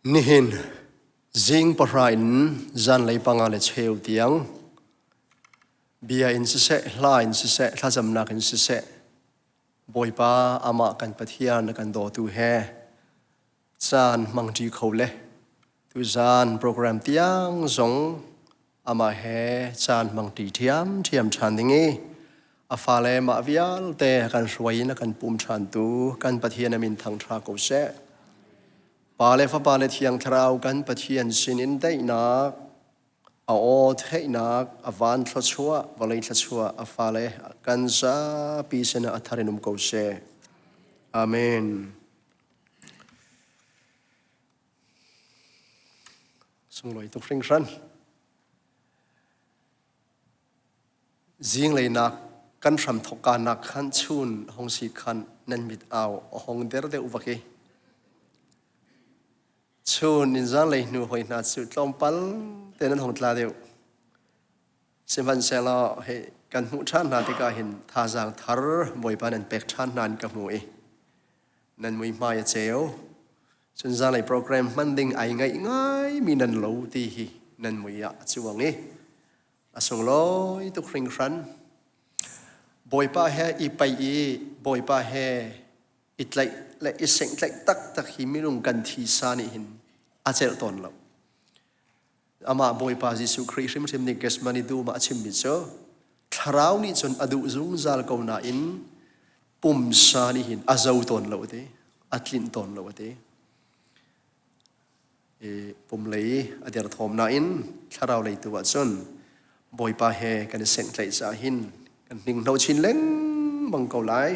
Nihin zing pahra in zanlei panga le cheu tiang bia in siseh, hla in siseh, thlacamnak in siseh, Bawipa amah kan Pathian na kan dawtu he caan hmangṭi kho le tuzaan program tiang zong amah he caan hmangṭi ṭhiamṭhiam ṭhan ding i a fale mah vialte a kan hruai in a kan pum ṭhantu kan Pathian a min thangṭha ko seh. Pa le Fapa le Thiang Thlarau kan Pathian sinin daihnak, a aw theihnak, a van thluachuah, vawlei thluachuah a fale kan zapi sinah a thar in um ko seh. Amen. Sunglawi tuk hringhran. Zinglei nak kan hram thawkka nak khan chun hong si khan nan mit au a hong der deuh vak i chun in zanlei hnu hoi hna cu tlawmpal te nan hong tla deuh. Sihmanhsehlaw hei kan hmuh ṭhan hna tikah hin thazaang thar Bawipa nan pek ṭhan hna in ka hmu i nan muihmai a ceu. Cun zanlei program hman ding ai ngaih ngaimi nan lo ti hi nan mui ah a cuang i a sunglawi tuk hringhran. Bawipa he i paih i Bawipa he i tlaih le i senghtlaih taktak hi minung kan thisa nih hin a celh tawn lo. Amah Bawipa Jesuh Khrih hrimhrim nih Gethsemane dum ah a chimmi cu thlarau nih cun a duh zungzal ko nain pumsa nih hin a zo tawn lo ti a tlinh tawn lo ti i pum lei a derthawm nain thlarau lei tu ahcun Bawipa he kan i senghtlaih caah hin kan hninghno chin lengmang ko lai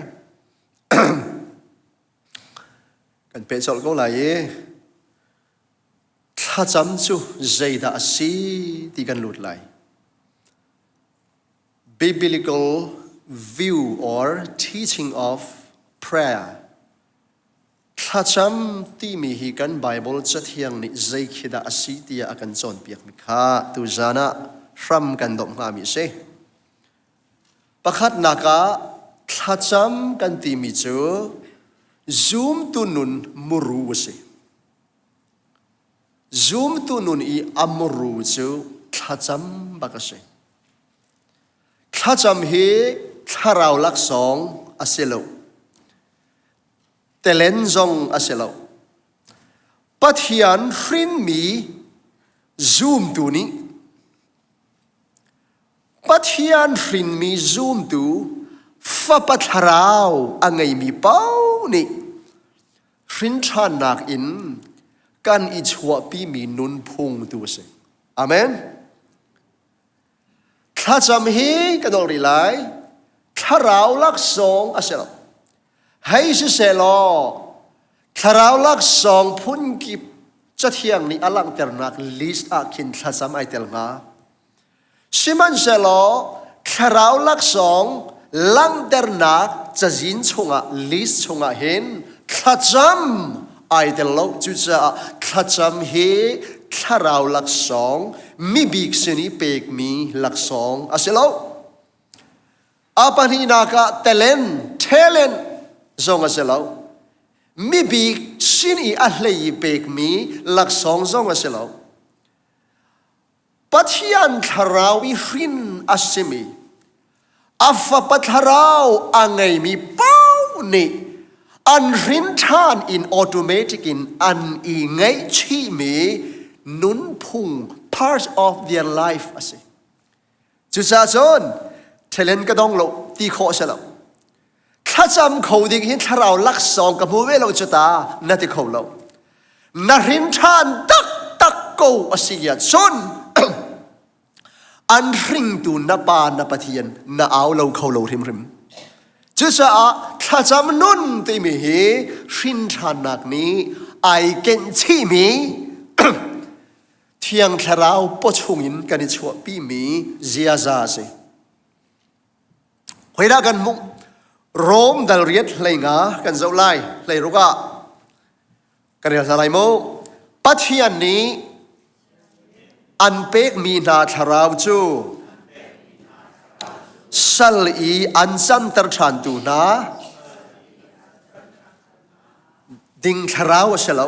kan peh colh ko lai i thlacam cu zeidah a si ti kan lut lai Biblical view or teaching of prayer. Thlacam timi hi kan Bible cathiang nih zei khi dah a si tiah a kan cawnpiakmi kha tuzan ah hram kan domh hngami a si. Pakhatnak ah thlacam kan timi cu zumtu nun muru a si. Zumtu nun i a muru cu thlacam bak a si. Thlacam hi thlarau laksawng a si lo. Telen zong a si lo. Pathian hrinmi zumtu nih Pathian hrinmi zumtu Fapa thlarau a ngeimi paoh nih hrinṭhannak in kan i chuahpimi nunphung tu a si. Amen. Thlacam hi ka dolh rih lai. Thlarau laksawng a si lo. Hei sisehlaw thlarau laksawng phunkip Cathiang nih a langhternak list ah khin thlacam ai tel hnga. Sihmanhsehlaw thlarau laksawng langhternak cazin chungah list chungah hin thlacam ai tel lo. Cucaah thlacam hi thlarau laksawng mibik sin i pekmi laksawng a si lo. A pahnihnak ah talent, talent zong a si lo. Mibik sin i a hlei i pekmi laksawng zong a si lo. Pathian thlarau i hrin a simi a fapa thlarau a ngeimi paoh nih an hrin ṭhan in automatic in an i ngaihchihmi nunphung part of their life a si. Cucaah cun talent ka dong lo ti khawh a si lo. Thlacam kho ding hin thlarau laksawng ka hmu ve lo cu ta na ti kho lo. Na hrin ṭhan taktak ko a si cun an hringtu na pa na Pathian na au lo kho lo hrimhrim. Cucaah thlacam nun timi hi hrin ṭhannak nih ai kenh chihmi Thiang Thlarau pawchung in kan i chuahpimi ziaza a si. Hoidah kan hmuh? Rom dal riat 15 kan zoh lai, 16 ah. Kan rel hna lai mu. Pathian nih an pekmi hna thlarau cu sal i an canter ṭhantu hna ding thlarau a si lo.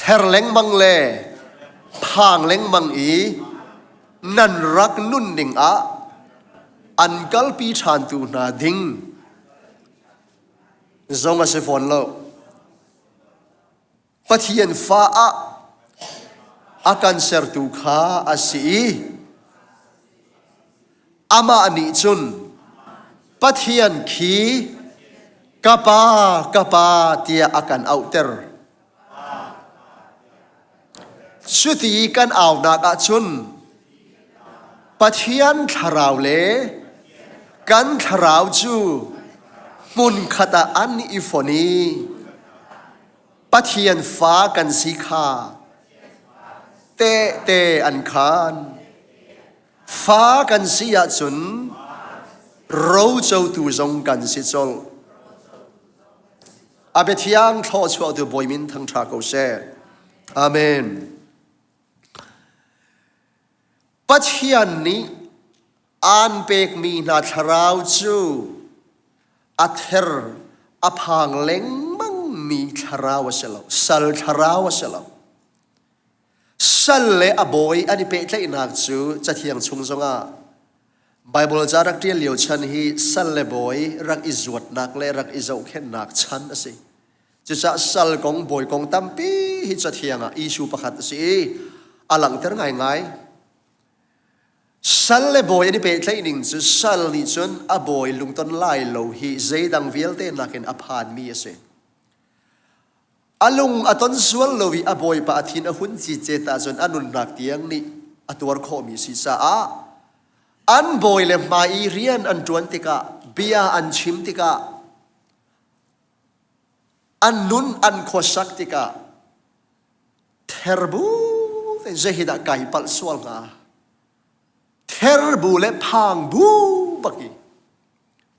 Ther lengmang le phang lengmang i nan rak nunning ah an kalpi ṭhantu hna ding zong a si fawn lo. Pathian fa ah a kan sertu kha a si i amah nih cun Pathian khi ka pa ka pa tiah a kan auhter. Cuti kan aunak ahcun Pathian thlarau le kan thlarau cu hmunkhat ah an i fon i Pathian fa kan si kha tehte an khaan. Fa kan si ahcun rocotu zong kan si colh. A biathiang thlawhchuahtu Bawi min thangṭha ko seh. Amen. Pathian nih aan pekmi hna thlarau cu a ther a phang lengmangmi thlarau a si lo, sal thlarau a si lo. Sal le a bawi an i pehtlaihnak cu Cathiang chung zongah Baibal ca rak ṭial lio chan hi sal le bawi rak i zuatnak le rak i zohkhenhnak chan a si. Cucaah sal kong, bawi kong tampi hi Cathiang ah issue pakhat a si i a langhter ngaingai. Sal le bawi an i pehtlaih ning cu sal nih cun a bawi lungton lai lo hi zeidang vialte nakin a phanmi a si. A lung a ton sual lo i a bawipa a thin a hun cicet ahcun a nunnak tiang nih a tuar khawhmi si caah an bawi le hmai i rian an ṭuan tikah bia an chim tikah an nun an khuasak tikah therbu tein zei hi dah kai palh sual hnga therbu le phang bu bak i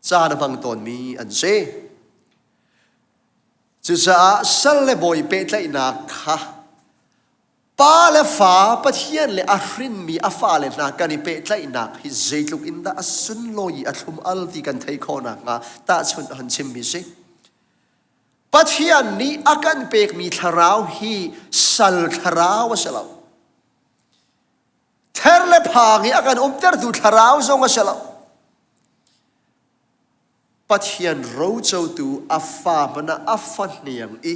caan a hmang tawnmi an si. Cucaah sal le bawi pehtlaihnak kha pa le fa Pathian le a hrinmi a fale hna kan i pehtlaihnak hi zeitluk in dah a sunlawi i a thlum al ti kan theih khawh nakhnga tahchunh a han chimmi si. Pathian nih a kan pekmi thlarau hi sal thlarau a si lo. Ther le phang i a kan umtertu thlarau zong a si lo. Pathian rocotu a fa hmanh ah a fa hniang i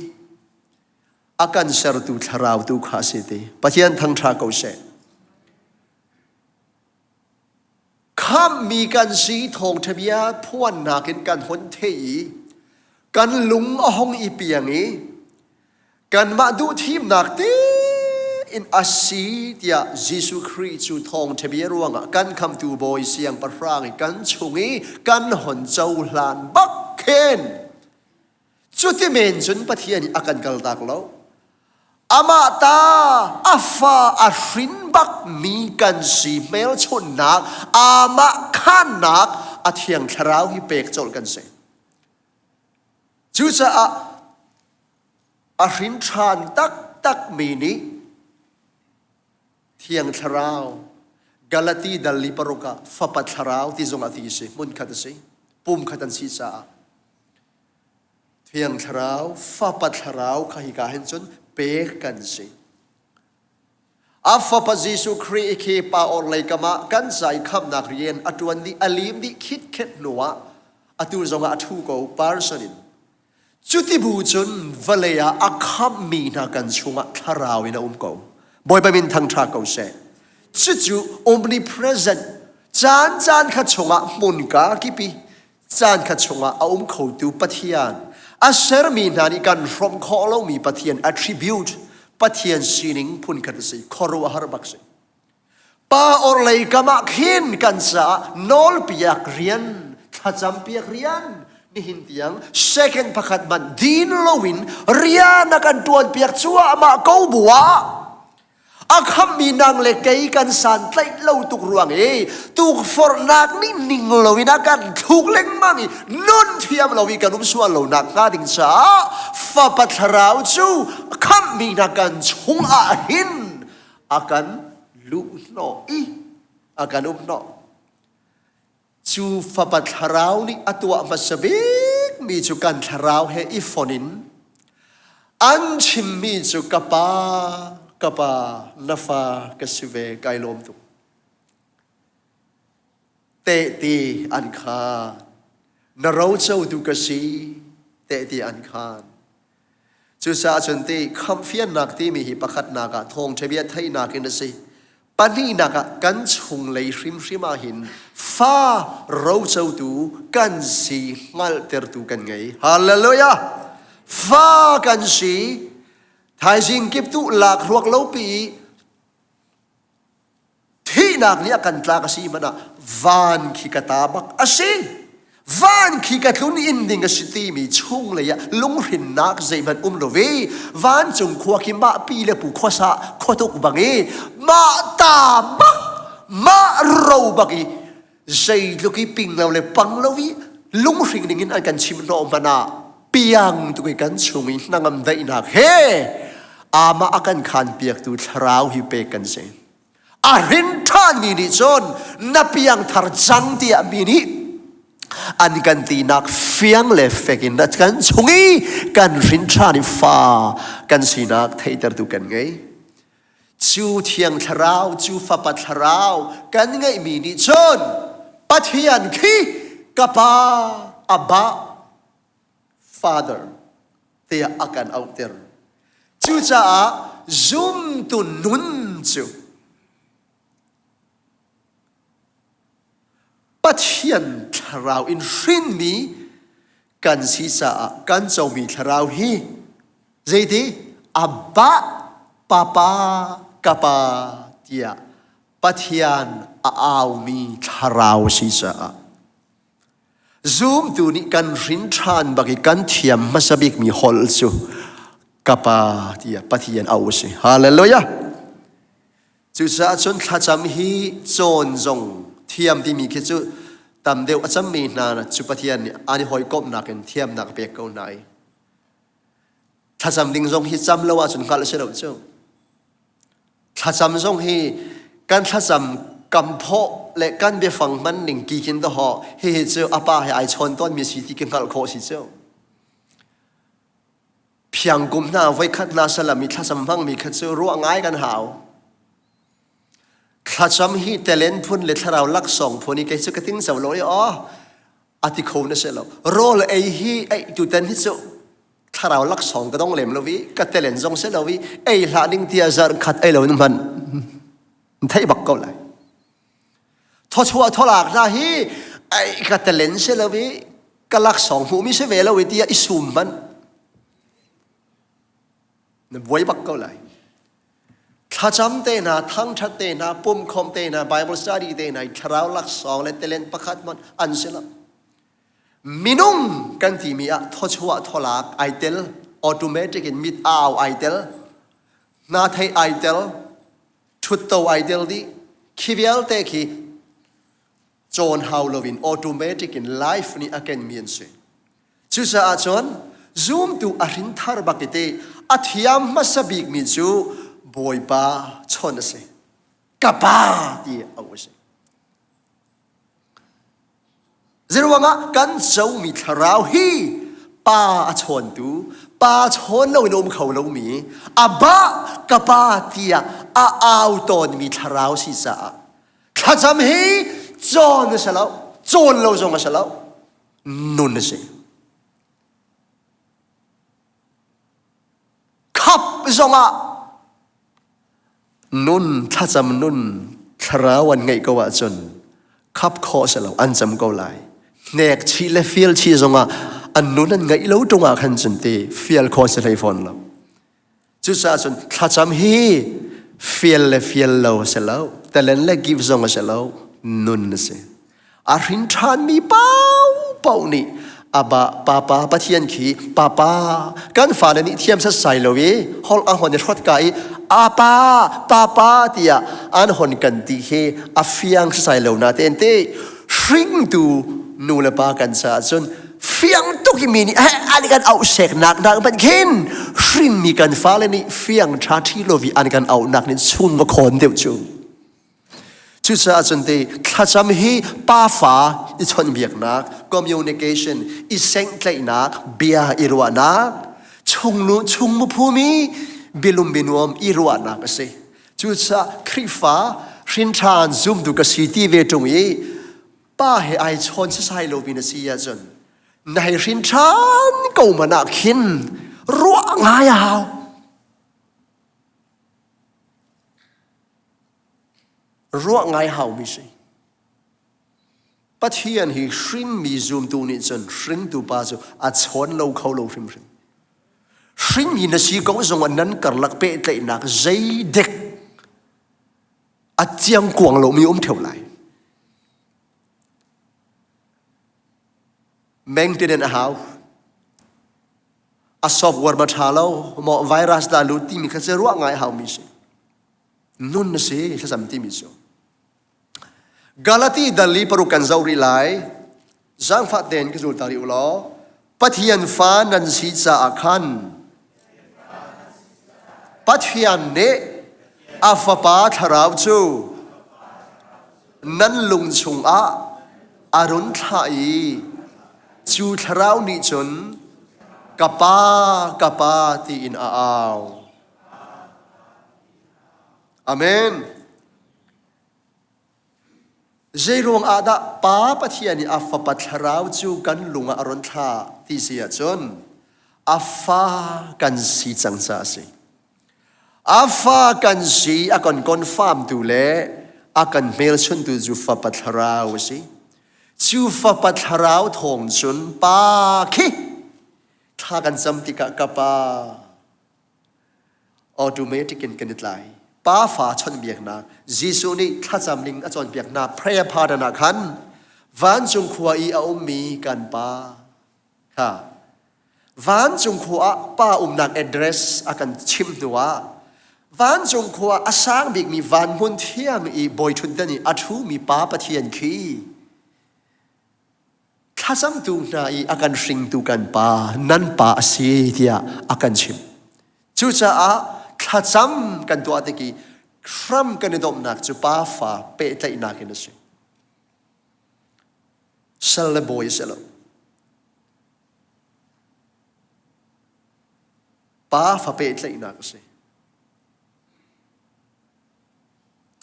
a kan sertu thlarau tu kha a si ti. Pathian thangṭha ko seh. Khamhmi kan si thawngṭha bia phuannak in kan hon thei i kan lung a hong i piang i Kanmah duhthimnak tein a si tiah Jesuh Khrih cu thawngṭha bia ruangah kan khamtu Bawi Siangpahrang i kan chung i kan hon cohlan bak khin cuti men cun Pathian nih a kan kaltak lo. Amah ta a fa a hrin bakmi kan si hmelchunhnak amah khannak a Thiang Thlarau hi pek colh kan si. Cucaah a hrin ṭhan taktakmi nih Thiang Thlarau Galati dal li paruk ah Fapa Thlarau ti zongah ti si hmunkhat a si pumkhat an si caah Thiang Thlarau Fapa Thlarau kha hika hin cun pek kan si a Fapa Jesuh Khrih khi pa orhlei kam ah kan ca i khamhnak rian a ṭuan dih a lim dih khitkhet hnu ah atu zongah a ṭhu ko person in Cuti bu cun vawlei ah a khamhmi hna kan chungah thlarau in a um ko. Bawipa min thangṭha ko seh. Cucu omnipresent caan caan kha chungah hmunka kipi caan kha chungah a um khotu Pathian a sermi hna nih kan hrawmh khawh lomi Pathian attribute Pathian sining phunkhat a si khuaruahhar bak si. Pa orhlei kam ah khin kan caah nawlpiak rian, thlacampiak rian, nihin tiang second pakhat hmanh din loin rian a kan ṭuanpiak cuahmah ko bu ah a khammi nang le kei kan santlaih lo tuk ruang i tukforhnak nih ning loin a kan thluk lengmang i nun thiam lo i kan um sual lo nak hnga ding caah Fapa Thlarau cu khamhmi hna kan chung ah hin a kan luhhnawh i a kan umhnawh. Cu Fapa Thlarau nih a tuah hmasa bikmi cu kan thlarau he i fon in An chimmi cu ka pa, ka pa, na fa ka si ve, kai lawm tuk. Tehte an khaan. Na rocotu ka si, tehte an khaan. Cucaah cun ti khamhfiannak timi hi pakhatnak ah thawngṭha bia theihnak in a si. Pahnihnak ah kan chunglei hrimhrim ah hin fa rocotu kan si hngalhtertu kan ngei. Hallelujah! Fa kan si. Thaizing kip tu lak ruak lo pi Thihnak nih a kan tlak a si hmanh ah van khi ka ta bak a si. Van khi ka tlun inn ding a si timi chunglei ah lunghrinnak zeihmanh um lo i vancung khua khi mah pi le pu khuasa khuatuk bang i mah ta bak mah ro bak i zeitluk i ping lo le pang lo i lunghring ding in an kan chim hnawh hmanh ah piang tuk i kan chung i hnangam daihnak he amah a kan khan piaktu thlarau hi pek kan si. A hrin ṭhanmi nih cun na piangthar cang tiah mi nih an kan tinak fiang le fek in na kan chung i kan hrin ṭhan i fa kan sinak theihtertu kan ngei. Cu Thiang Thlarau, cu Fapa Thlarau kan ngeihmi nih cun Pathian khi ka Pa, Abba, Father tiah a kan auhter. Cucaah zumtu nun cu Pathian thlarau in hrinmi kan si caah kan comi thlarau hi zeiti Abba Papa Kapa tiah Pathian a aumi thlarau si caah Zumtu nih kan hrin ṭhan bak i kan thiam hmasa bikmi holh cu ka Pa tiah Pathian auh a si. Hallelujah! Cucaah cun thlacam hi cawn zong thiam timi khi cu tam deuh a cammi hna cu Pathian nih an i hawikomhnak in thiamnak a pek ko hna i thlacam ding zong hi cam lo ahcun hngalh a si lo cu. Thlacam zong hi kan thlacam kam phawh le kan biafang hman ning ki khin dahawh hihi cu a pa he ai chawn tawnmi si ti ki hngalh khawh si cu. Phiangkum hna voikhat hna salam i thlacam hmangmi kha cu ruah ngai kan hau. Thlacam hi telen phun le thlarau laksawng phun i kei cu ka ting zo lo i aw a ti kho na si lo. Rawl ei hi ei tutan hi cu thlarau laksawng ka dong lem lo i ka telen zong si lo i ei hlah ding tia zarh khat ei lo in hman theih bak ko lai. Thawchuah thawlak hna hi ei ka telen si lo i ka laksawng hmuhmi si ve lo i tiah i sum hman na buai bak ko lai. Thlacam te hna, thangṭhat te hna, pumkhawm te hna, Bible study te hna, thlarau laksawng le talent pakhat hmanh an si lo. Minung kan timi ah thawchuah thawlak ai tel, automatic in mit au ai tel, hna thei ai tel, ṭhutto ai tel dih. Khi vialte khi cawn hau loin automatic in life nih a kenmi an si. Cucaah cun zumtu a hrinthar bak i te a thiam hmasa bikmi cu Bawipa chawnh a si. Ka pa ti a si. Zeiruangah kan comi thlarau hi pa a chawntu, pa chawn loin a um kho lomi, Abba ka pa tiah a au tawnmi thlarau si caah thlacam hi cawn a si lo, cawn lo zong a si lo, nun a si. Khap zongah nun thlacam nun thlarau an ngeih ko ahcun khap khawh si lo an cam ko lai. Hnek chih le fial chih zongah an nun an ngeih lo ṭung ah khan cun ti fial khawh si hlei fawn lo. Cucaah cun thlacam hi fial le fial lo a si lo, talent le gift zong a si lo, nun a si. A hrin ṭhanmi paohpaoh nih Abba Papa Pathian khi Papa kan fale nih thiam setsai lo i holh a hon i hrawt ka i Apa Papa tiah an hon kan ti hi a fiang setsai lo na ten te hringtu nu le pa kan caah cun fiang tuk i mi nih an kan auh seknak nak ban khin hrinmi kan fale nih fiang ṭha ṭhi lovi an kan auhnak nih chung va khawn deuh cu cucaah cun te thlacam hi pafa i chawnhbiaknak communication i senghtlaihnak bia i ruahnak. Chungnu chungmu phumi bilum binuam i ruahnak a si. Cucaah Khrihfa hrinṭhan zumtu ka si ti ve ṭung i pa he ai chawn sasai lomi na si ahcun na hei hrin ṭhan ko man ah khin ruah ngai a hau. Ruah ngai haumi si. Pathian hi hrinmi zumtu nih cun hringtu pa cu a chawn lo kho lo hrimhrim. Hringmi na si ko zongah nan karlak pehtlaihnak zeidek a ciangkuang lomi um ṭheo lai. Maintenance a hau. A software ma ṭha lo, maw virus dah lut timi kha cu ruah ngai haumi si. Nun na si, thlacam timi cu. Galati dal i paruk kan zoh rih lai. Zaangfah tein ka zul ta rih u law, Pathian fa nan si caah khan Pathian nih a Fapa Thlarau cu nan lung chungah a run thlah i cu Thlarau nih cun ka Pa, ka Pa tiin a au. Amen. Zeiruang ah dah Pa Pathian nih a Fapa Thlarau cu kan lung ah a run thlah ti si ahcun a fa kan si cang caah a si. A fa kan si a kan confirm tu le a kan hmelchuntu cu Fapa Thlarau a si. Cu Fapa Thlarau thawng cun Pa khi thla kan cam tikah ka Pa automatic in kan i tlai. Pa fa chawnhbiaknak Jesuh nih thlacam ning a cawnpiaknak prayer pattern ah khan vancung khua i a ummi kan Pa kha vancung khua ah pa umnak address a kan chimh hnuah vancung khua a sang bikmi van hmun thiang i bawi ṭhutdan i a ṭhumi Pa Pathian khi thlacamtu hna i a kan hringtu kan pa nan pa a si tiah a kan chimh. Cucaah thlacam kan tuah tik i hram kan i domhnak cu pa fa pehtlaihnak in a si. Sal le bawi a si lo. Pa fa pehtlaihnak a si.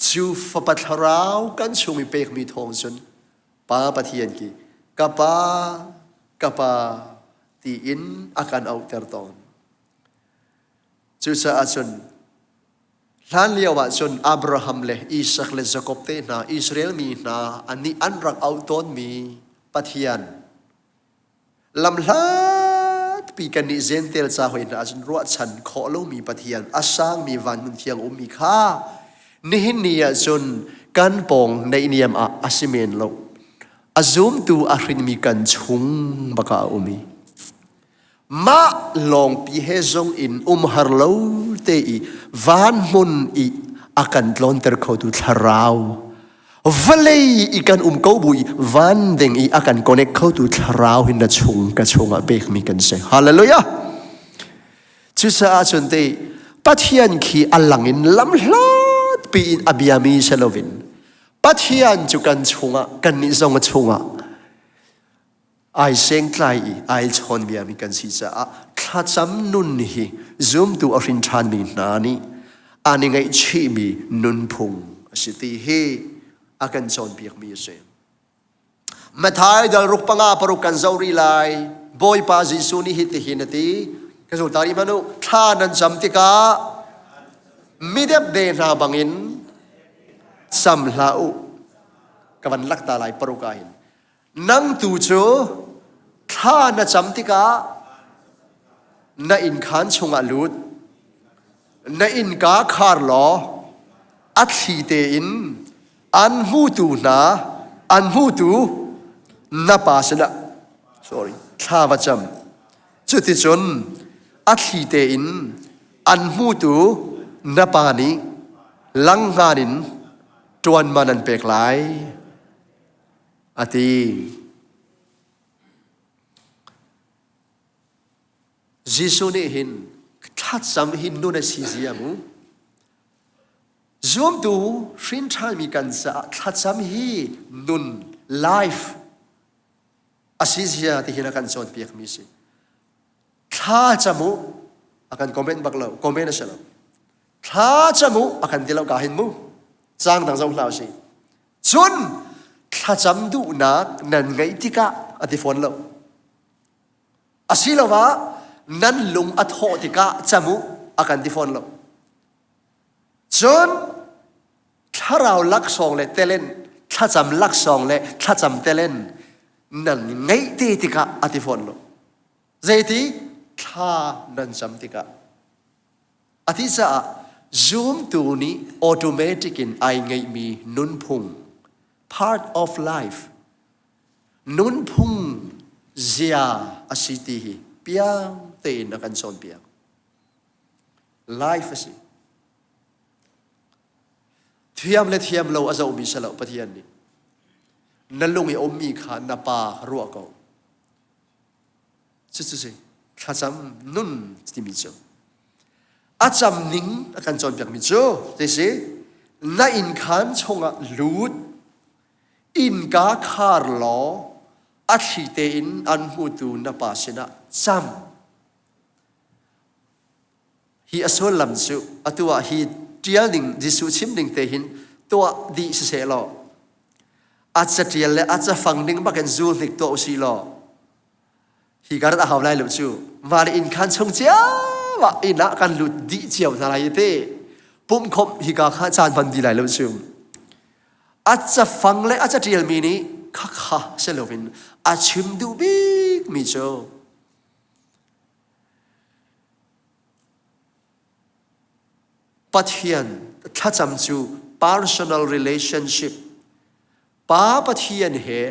Cu Fapa Thlarau kan chung i pekmi thawng cun Pa Pathian khi ka Pa, ka Pa tiin a kan auhter tawn. Cucaah cun hlan lio ah cun Abraham le Isak le Jakob te hna Israel mi hna annih an rak auh tawnmi Pathian Lamhlatpi kannih Jentail ca hoi hna ahcun ruahchan khawh lomi Pathian, a sangmi van hmun thiang ummi kha nihin ni ahcun kan pawng naihniam ah a si men lo. A zumtu a hrinmi kan chung bak ah a um i mah lawngpi he zong in umhar lo te i van hmun i a kan tlawnter khotu thlarau Vawlei i kan um ko bu i van ding i a kan connect khotu thlarau hin na chung ka chungah pekmi kan si. Hallelujah! Cucaah cun te Pathian khi a lang in lamhlat pi in a biami si loin Pathian cu kan chungah kannih zong a chungah ai sengtlai i ai chawnbiami kan si caah thlacam nun hi zumtu a hrin ṭhanmi hna nih an i ngaihchihmi nunphung a si ti hi a kan cawnpiakmi a si. Matthai dal ruk panga paruk kan zoh rih lai. Bawipa Jesuh nih hitihin a ti. Ka zul ta rih hmanh u. Thla nan cam tikah midepde hna bangin cam hlah u. Ka van lak ta lai paruk ah hin. Nang tu cu thla na cam tikah na innkhaan chungah lut, na innka khar law a thli tein an hmutu hna, an hmutu na pa sinah sorry, thla va cam. Cuticun a thli tein an hmutu na pa nih langhngan in ṭuan man an pek lai. A ti. Jesuh nih hin thlacam hi nun a si zia mu. Zumtu hrin ṭhanmi kan caah thlacam hi nun life a si zia ti hin a kan cawnpiakmi si. Thla cam u a kan comment bak lo, comment a si lo. Thla cam u a kan ti lo ka hin mu. Cang dang zong hlah usih. Cun thlacam duhnak nan ngeih tikah a ti fawn lo. Asiloah nan lung a thawh tikah cam u a kan ti fawn lo. Cun thlarau laksawng le telen, thlacam laksawng le thlacam telen nan ngeih te tikah a ti fawn lo. Zeiti? Thla nan cam tikah. A ti caah zumtu nih automatic in ai ngeihmi nunphung part of life nunphung zia a si ti hi piang tein a kan cawnpiak. Life a si. Thiam le thiam lo a zohmi si lo Pathian nih. Na lung i ummi kha na pa ruah ko. Cucu si thlacam nun timi cu. A cam ning a kan cawnpiakmi cu zei si na inn khaan chungah lut innka khar law a thli tein an hmutu na pa sinah cam. Hi a sullam cu atu ah hi ṭial ning Jesuh chim ning te hin tuah dih siseh law a catial le a cafang ning bak in zul hnik tuah usih law hi karat a hau lai lo cu mah le inn khan chung cio ah inn ah kan lut dih cio hna lai te pumhkhawmh hika kha caan hman di lai lo cu a cafang le a catial mi nih khakha si loin a chim duh bik mi cu Pathian thlacam cu personal relationship Pa Pathian he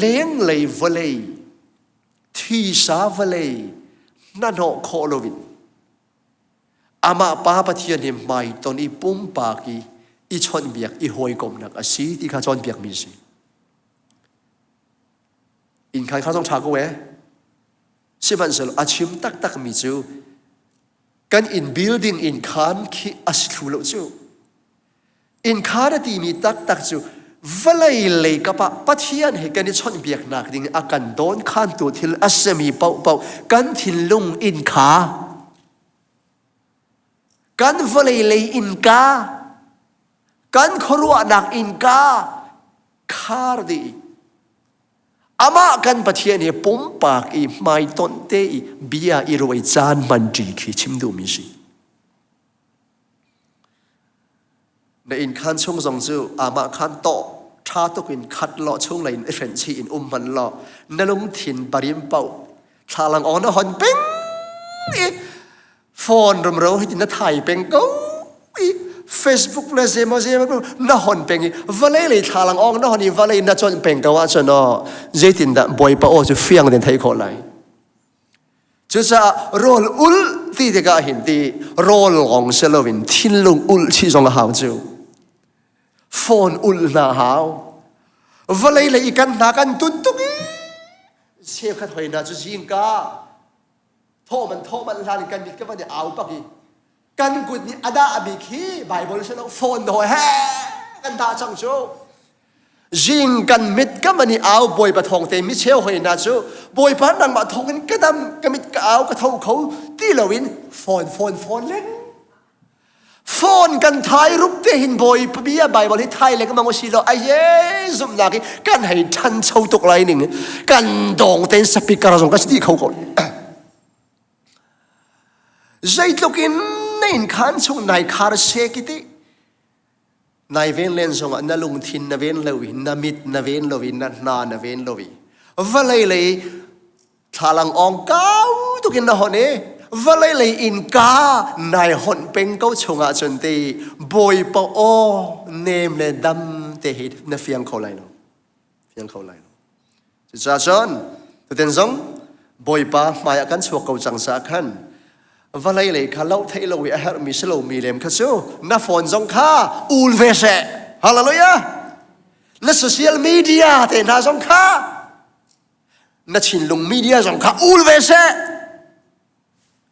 lenglei vawlei thisa vawlei hnahnawh khawh loin amah Pa Pathian he hmaiton i pumpak i i chawnhbiak i hawikomhnak a si ti kha cawnpiakmi a si. Inn khan kha zong ṭha ko ee. Sihmanhsehlaw a chim taktakmi cu kan inn building inn khaan khi a si thlu lo cu. Inn khaan a timi taktak cu vawlei lei kap ah Pathian he kan i chawnhbiaknak ding a kan dawn khantu thil a simi paohpaoh kan thinlung inn kha kan vawlei lei innka kan khuaruahnak innka khar dih Amah kan Pathian hi pumpak i hmaitonh te i bia i ruai caan hmanṭi khi chim duhmi si. Na inn khan chung zong cu amah khan tawh ṭha tuk in khat law chung lei in i hrenh chih in um hman law na lungthin barim paoh thlalang awng na hon peng i phone rumro hi na thai peng ko i Facebook le zemo zemo na hon peng i vawlei lei thlalang ong na hon i vawlei na chawnh peng ko ahcun aw zeitindah bawipa aw cu fiang den thei khawh lai cucaah rawl ul ti tikah hin ti rawl lawng si loin thinlung ul chih zong a hau cu phone ul hna hau vawlei lei i kan hna kan tun tuk i cheukhat hoi hna cu zingka thawh man thawh man hlan in kan mit ka van i au pak i kan kut nih a dah bik hi Bible si lo phone hawi he kan dah cang cu zing kan mit ka man i au bawipa thawng te mi cheu hoi na cu bawipa nangmah thawng in ka dam ka mit ka au ka tho kho ti loin phone phone phone len Phone kan thai rup te hin bawi bia Bible hi thai le ka mang si lo aye zumhnak hi kan hei ṭhancho tuk lai ning kan dong ten speaker zong ka si kho ko zeitluk in na in khan chung nai khar se ki ti nai ven len zong ah na lungthin na ven lo i na mit na ven lo i na hna na ven lo i vawlei lei Thlalang awng kau tukin na hon i vawlei lei innka nai honh peng ko chungah cun ti Bawipa aw nem le dam te hi na fiang kho lai lo. Fiang kho lai lo. Cucaah cun tutin zong Bawipa hmai ah kan chuak ko cang caah khan vawlei lei kha loh theih lo i a herhmi si lomi lem kha cu na phone zong kha ul ve seh. Hallelujah! Na social media te hna zong kha na thinlung media zong kha ul ve seh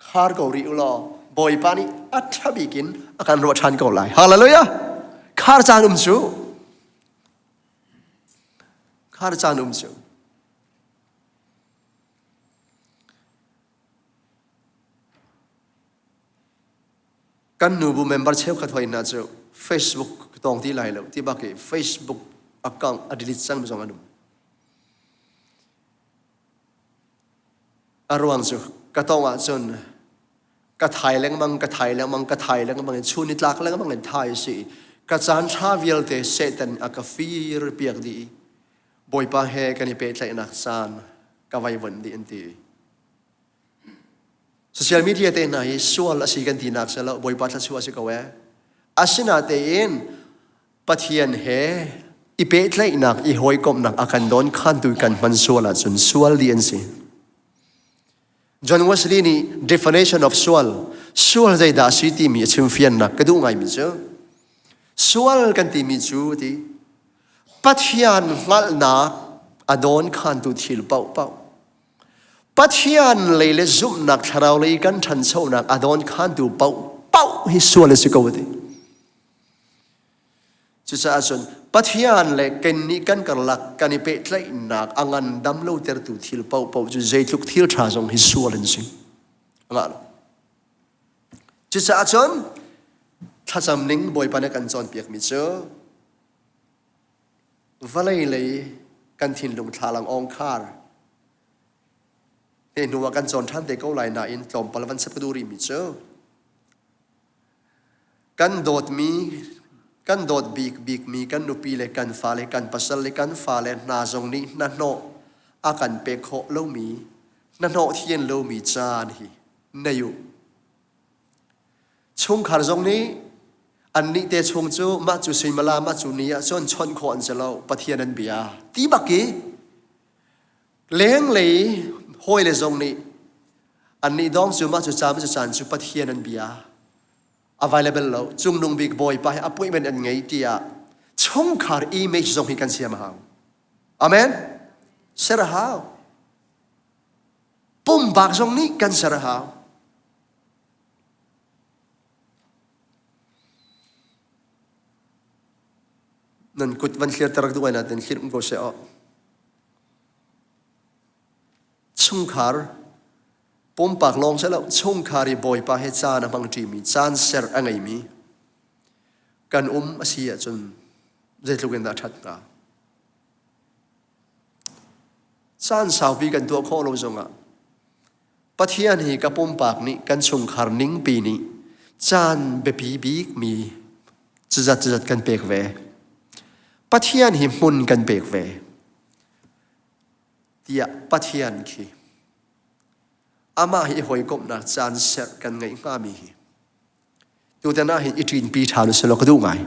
khar ko rih u law bawipa nih a ṭha bik in a kan ruah ṭhan ko lai hallelujah khar caan um cu khar caan um cu. Kan nubu member cheukhat hoi hna cu Facebook tawng ti lai lo ti bak i Facebook account a delete cang mi zong an um. A ruang cu ka tong ahcun ka thai lengmang, ka thai lengmang, ka thai lengmang in chun i tlak lengmang in thai si. Ka caan ṭha vialte Satan a ka fir piak dih. Bawipa he kan i pehtlaihnak caan ka vaivuanh dih an ti. Social media te hna hi sual a si kan tinak si lo, Bawipa thluachuah a si ko ee. Asinatein Pathian he i pehtlaihnak, i hawikomhnak a kan dawn khantu kan hman sual ahcun sual dih an si. John Wesley nih definition of sual, sual zeidah a si timi a chimfiannak ka duh ngaimi cu sual kan timi cu ti Pathian hngalhnak a dawn khantu thil paohpaoh Pathian lei le zumhnak thlarau lei kan ṭhanchonak a dawn khantu paohpaoh hi sual a si ko a ti. Cucaah cun Pathian le kannih kan karlak kan i pehtlaihnak a ngandam lo tertu thil paohpaoh cu zeitluk thil ṭha zong hi sual an si. Ngah lo. Cucaah cun thlacam ning Bawipa nih a kan cawnpiakmi cu Vawlei lei kan thinlung thlalang awngkhar te hnu ah kan cawn ṭhan te ko lai nain tlawmpal van chap ka duh rihmi cu kan dawtmi kan dawt bik bikmi kan nupi le kan fale kan pasal le kan fale hna zong nih hnahnawh a kan pek khawh lomi hnahnawh thian lomi caan hi nei u. Chungkhar zong nih annih te chung cu mah cu suimilam mah cu ni ah cun chawnh khawh an si lo Pathian an bia ti bak i lenglei hawile zong nih annih dong cu mah cu caan cu caan cu Pathian an bia available lo cungnung bik bawipa hi appointment an ngei tiah chungkhar image zong hi kan siam a hau amen ser a hau pumpak zong nih kan ser a hau Nan kut van thlir tarak duh ai nain thlir um ko seh aw. Chungkhar pumpak lawng si lo chungkhar i bawipa he caan a hmang ṭimi caan ser a ngeimi kan um a si ahcun zeitluk in dah ṭhat hnga. Caan saupi kan tuah khawh lo zongah Pathian hi ka pumpak nih kan chungkhar ningpi nih caan biapi bikmi cuzat cuzat kan pek ve. Pathian hi hmun kan pek ve. Tiah Pathian khi amah hi hawikomhnak caan serh kan ngeih hngami hi tutan ah hin i ṭinpi ṭhan usih law ka duh ngai.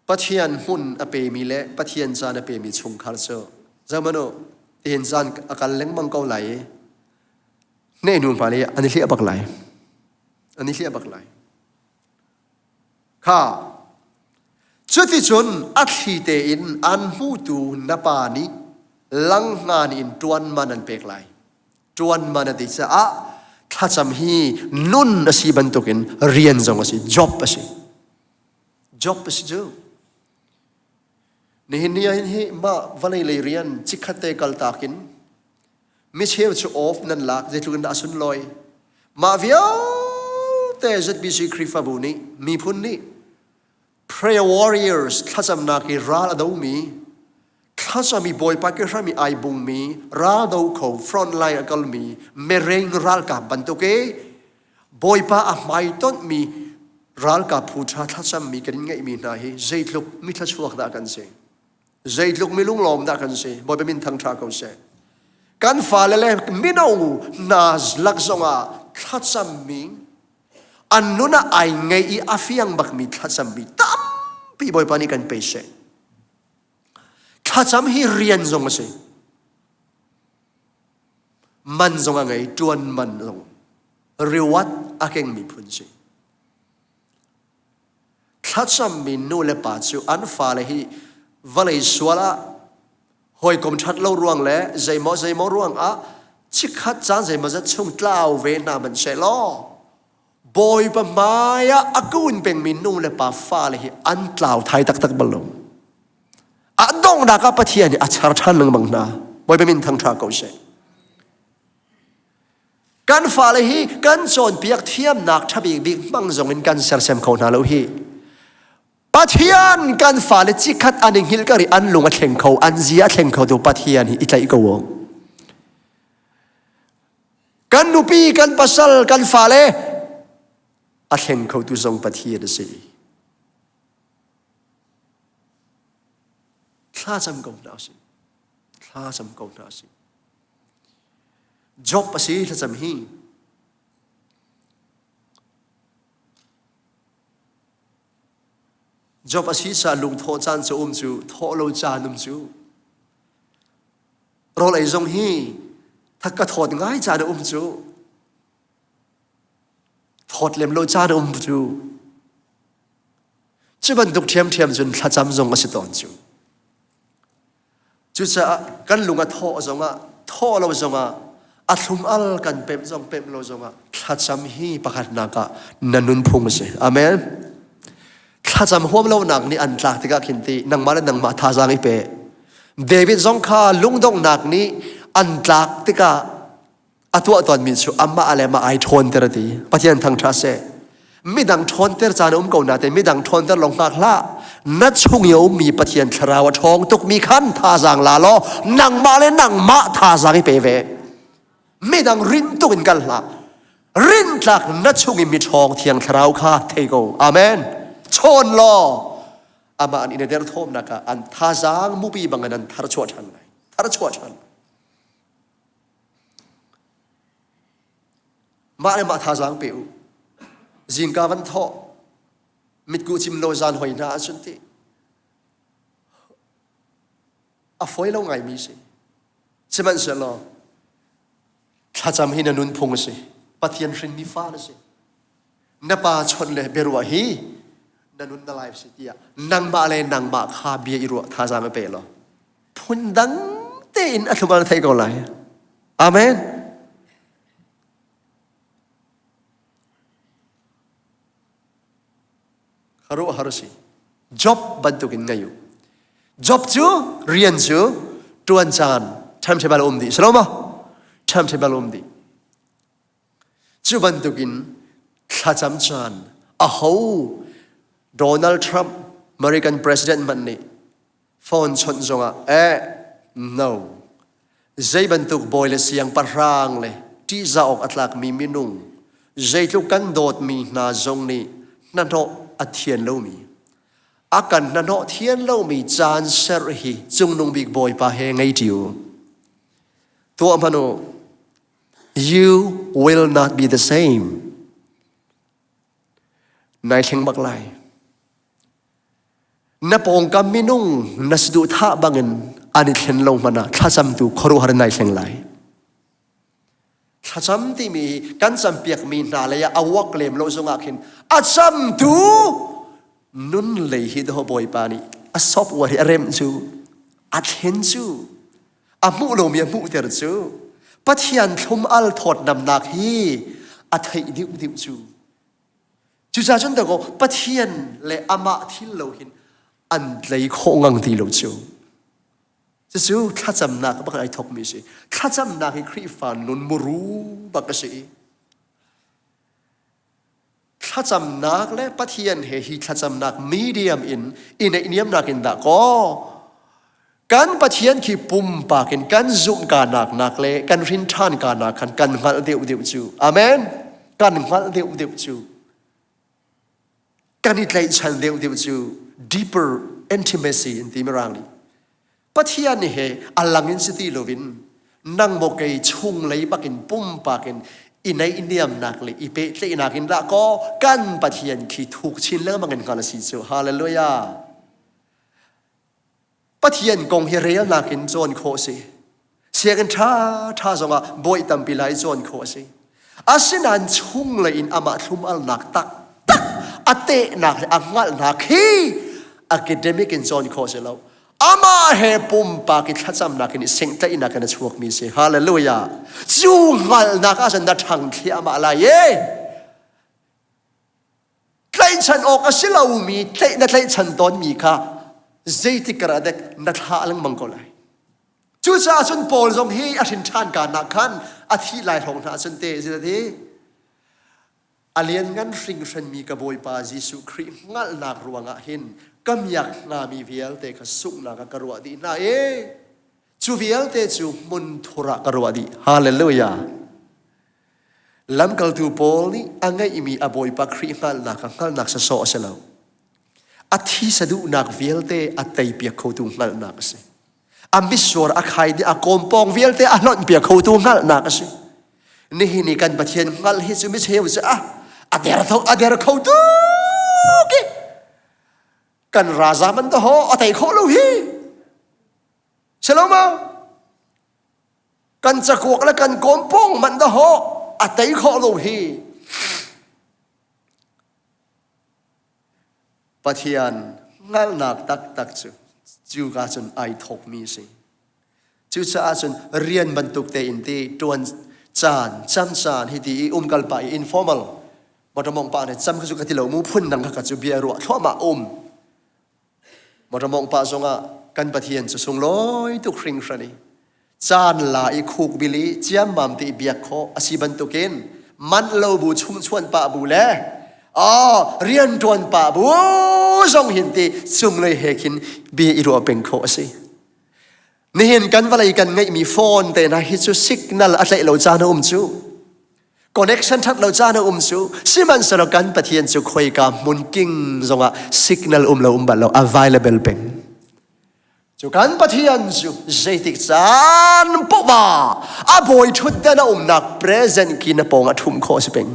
Pathian hmun a pemi le Pathian caan a pemi chungkhar cu zohmanh u tihin caan a kal lengmang ko lai i nehhnu hma le an i hliah bak lai. An i hliah bak lai. Kha cuticun a thli tein an hmutu na pa nih langhngan in ṭuan man an pek lai. Ṭuan man a ti caah thlacam hi nun a si bantukin rian zong a si, job a si. Job a si cu. Nihin ni ahhin hi mah vawlei lei rian chikkhat te kaltak in micheu cu off nan lak zeitluk in dah a sunlawi. Mah vialte ZBC Khrihfabu nih miphun nih prayer warriors thlacamnak i ral a domi thlacam i Bawipa ke hram i ai bungmi ral do kho front line a kalmi mereng ralkap bantuk i Bawipa a hmaitonh ralkap phu ṭha thlacammi kan ngeihmi hna hi zeitluk mi thluachuak dah kan si. Zeitluk mi lunglawm dah kan si. Bawipa min thangṭha ko seh. Kan fale le mino hna lak zongah thlacammi an nun ah ai ngei i a fiang bakmi thlacammi tampi Bawipa nih kan pe seh. Thlacam hi rian zong a si. Man zong a ngei, ṭuan man zong reward a kengmi phun si. Thlacammi nu le pa cu an fale hi vawlei sual ah hawikom ṭhat lo ruang le zeimaw zeimaw ruang ah chikkhat caan zeimaw zat chung tlau ve hna hmanh seh law Bawipa hmai ah a kun pengmi nu le pa fale hi an tlau thai taktak bal lo. A donghnak ah Pathian nih a char ṭhan lengmang hna. Bawipa min thangṭha ko seh. Kan fale hi kan cawnpiak thiamnak ṭha bikbik hmang zong in kan sersem kho hna lo hi. Pathian kan fale cikhat an i hngilh kar i an lung a thleng kho, an zia a thleng kho tu Pathian hi i tlaih ko u. Kan nupi, kan pasal, kan fale a thleng kho tu zong Pathian a si. Thla cam ko hna usih. Thla cam ko hna usih. Job a si thlacam hi. Job a si sa lungthawh caan cu um cu thawh lo caan um cu. Rawl ei zong hi thak ka thawt ngai caan a um cu. Thawt lem lo caan a um cu. Cu bantuk ṭhiamṭhiam cun thlacam zong a si tawn cu. Cucaah kan lung a thawh zongah, thawh lo zongah, a thlum al kan pemh zong pemh lo zongah thlacam hi pakhatnak ah na nunphung a si. Amen. Thlacam huam lonak nih an tlak tikah khin ti nangmah le nangmah thazaang i pe. David zong kha lungdonghnak nih an tlak tikah a tuah tawnmi cu amah le amah ai ṭhawnter a ti. Pathian thangṭha seh. Midang ṭhawnter caan a um ko nain midang ṭhawnter lawng hngak hlah. Na chung i a ummi Pathian thlarau a ṭhawng tukmi khan thazaang la law nangmah le nangmah thazaang i pe ve. Midang rin tuk in kal hlah. Rintlak na chung i mi ṭhawng thiang thlarau kha thei ko. Amen. Chawn law amah an in a derthawmnak ah an thazaang mupi bangin an tharchuah ṭhan lai. Tharchuah ṭhan. Mah le mah thazaang pe u. Zingka van thawh, mitkuh cim lo zan hoi hna ahcun ti a fawi lo ngaimi si. Sihmanhsehlaw thlacam hi na nunphung a si. Pathian hrinmi fa na si. Na pa chawnh le biaruah hi na nun na life si tiah nangmah le nangmah kha bia i ruah thazaang i pe law phundang tein a thlum na thei ko lai. Amen. Kharuah har si. Job bantukin ngei u. Job cu rian cu tuan caan timetable um dih. Salo ma? Timetable um dih. Cu bantukin thlacam caan aho Donald Trump American president hmanh nih phone chawnh zongah eh no zei bantuk bawi le siangpahrang le ṭihzah awk a tlakmi minung zeitluk kan dawtmi hna zong nih hnahnawh a thian lomi a kan hnahnawh thian lomi caan ser hi cungnung bik bawipa he ngei ṭi u tuah hmanh u. You will not be the same. Nai thleng bak lai. Na pawngkam minung na saduhthah bangin an i thlen lo hmanh ah thlacamtu khuaruahhar nai thleng lai. Thlacam timi kan campiakmi hna lei ah a uak lem lo zongah khin a camtu nun lei hi daw Bawipa nih a software hi a remh cu a thlen cu a hmuh lomi a hmuhter cu Pathian thlum al thawtnamnak hi a theih deuhdeuh cu. Cucaah cun dakaw Pathian le amah thil lo hin an tlei khawh ngang ti lo cu. Cucu thlacamnak bak ai thawkmi si. Thlacamnak hi Khrihfa nun muru bak a si. Thlacamnak le Pathian he hi thlacamnak medium in i neihniamnak in dah kaw kan Pathian khi pumpak in kan zumh ka nak nak le kan hrin ṭhan ka nak khan kan hngalh deuh deuh cu. Amen. Kan hngalh deuh deuh cu. Kan i tlaihchan deuh deuh cu deeper intimacy in ti mirang nih. Pathian he a lang in si ti loin nang maw kei chunglei bakin pumpak in i neihniamnak le i pehtlaihnak in dah kaw kan Pathian khi thuk chin lengmang in hngal a si cu. Hallelujah. Pathian kong hi relnak in cawn khawh a si. Sianginn ṭha ṭha zongah bawi tampi lai cawn khawh a si. Asinain chunglei in amah thlum alnak taktak a tehnak le a hngalhnak hi academic in cawn khawh a si lo. Amah he pumpak i thlacamnak in i senghtlaihnak in a chuakmi si. Hallelujah. Cu hngalhnak ah cun na ṭhang thliahmah lai e. Tlaihchan awk a si lomi tlaih na tlaihchan tawnmi kha zeitik kar ah dek na thlah lengmang ko lai. Cucaah cun Paul zong hi a hrin ṭhan kaan ah khan a thih lai hrawng hna cun te ti a lianngan hringhranmi ka Bawipa Jesuh Khrih hngalhnak ruangah hin ka miak hngami vialte kha sunghnak ah ka ruah dih hna i cu vialte cu hmunthur ah ka ruah dih. Hallelujah! Lamkaltu Paul nih a ngeihmi a Bawipa Khrih hngalhnak kha hngalhnak sawsawh a si lo. A thisa duhnak vialte a teipiak khotu hngalhnak a si. A mitsur a khai dih a kawmpawng vialte a hlonhpiak khotu hngalhnak a si. Nihin i kan Pathian hngalh hi cu micheu cu a a der tho a der kho tuk i kan raza man to ho a tei khawh lo hi. Selo ma? Kan cakuak le kan kawmpawng man da ho a tei khawh lo hi. Pathian hngalhnak taktak cu cuka cun ai thawkmi a si. Cucaah cun rian bantuk tein ti ṭuan caan, cam caan hi ti i umkal pah i informal motor mong pa nih cam kha cu ka ti lo mu phun dang kha ka cu bia ruah thluahmah um. Motor mawngh pah zongah kan Pathian cu sunglawi tuk hringhran i caan la i khuk bil i ciammam te i biak khawh a si bantukin manh lo bu chumchuan pah bu le oh rianṭuan pah bu zong hin ti cunglei he khin bia i ruah peng khawh a si. Nihin kan vawlei kan ngeihmi phone te hna hi cu signal a tlaih lo caan a um cu. Connection that lo caan a um cu sihmanhsehlaw kan Pathian cu khoika hmun king zongah signal um lo um bal lo available peng. Cu kan Pathian cu zeitik caan poah a bawi thutdan a umnak present ki na pawng a thum khawh si peng.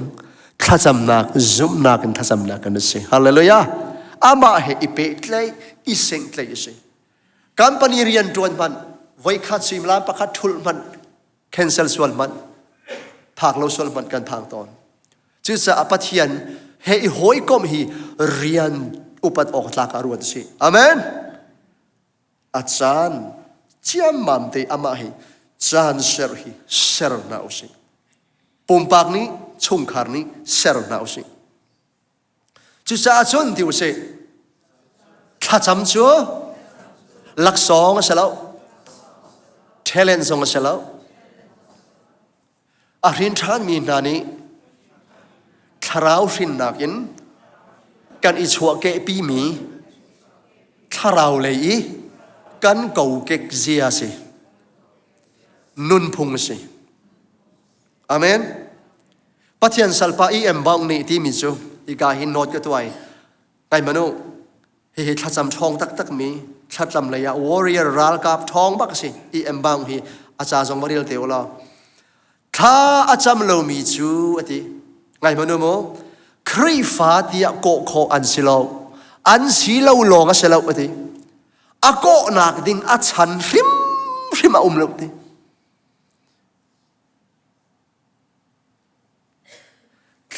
Thlacamnak zumhnak in thlacamnak kan si. Hallelujah. Amah he i pehtlaih i sengtlaih a si. Company rian ṭuan hmanh voikhat suimilam pakhat ṭhulh hmanh cancel sual hmanh phak lo sual hmanh kan phang tawn cucaah Pathian he i hawikomh hi rian upat awk tlak ah ruat a si amen a caan ciammam te amah hi caan ser hi ser hna usih pumpak nih chungkhar nih ser hna usih Cucaah cun ti usih, thlacam cu laksawng a si lo, talent zong a si lo. A hrin ṭhanmi hna nih thlarau hrinnak in kan i chuahkehpimi thlarau lei i kan kokek zia a si, nunphung a si. Amen. Pathian salpa E.M. Baung nih timi cu hika hin note ka tuai. Ngai manu, hihi thlacam ṭhawng taktakmi thlacam lei ah warrior ralkap ṭhawng bak a si. E.M. Baung hi a ca zong va rel te u law. Thla a cam lomi cu a ti. Ngai manu mu, Khrihfa tiah kawh khawh an si lo. An si lo lawng a si lo a ti. A kawhnak ding a chan hrimhrim a um lo ti.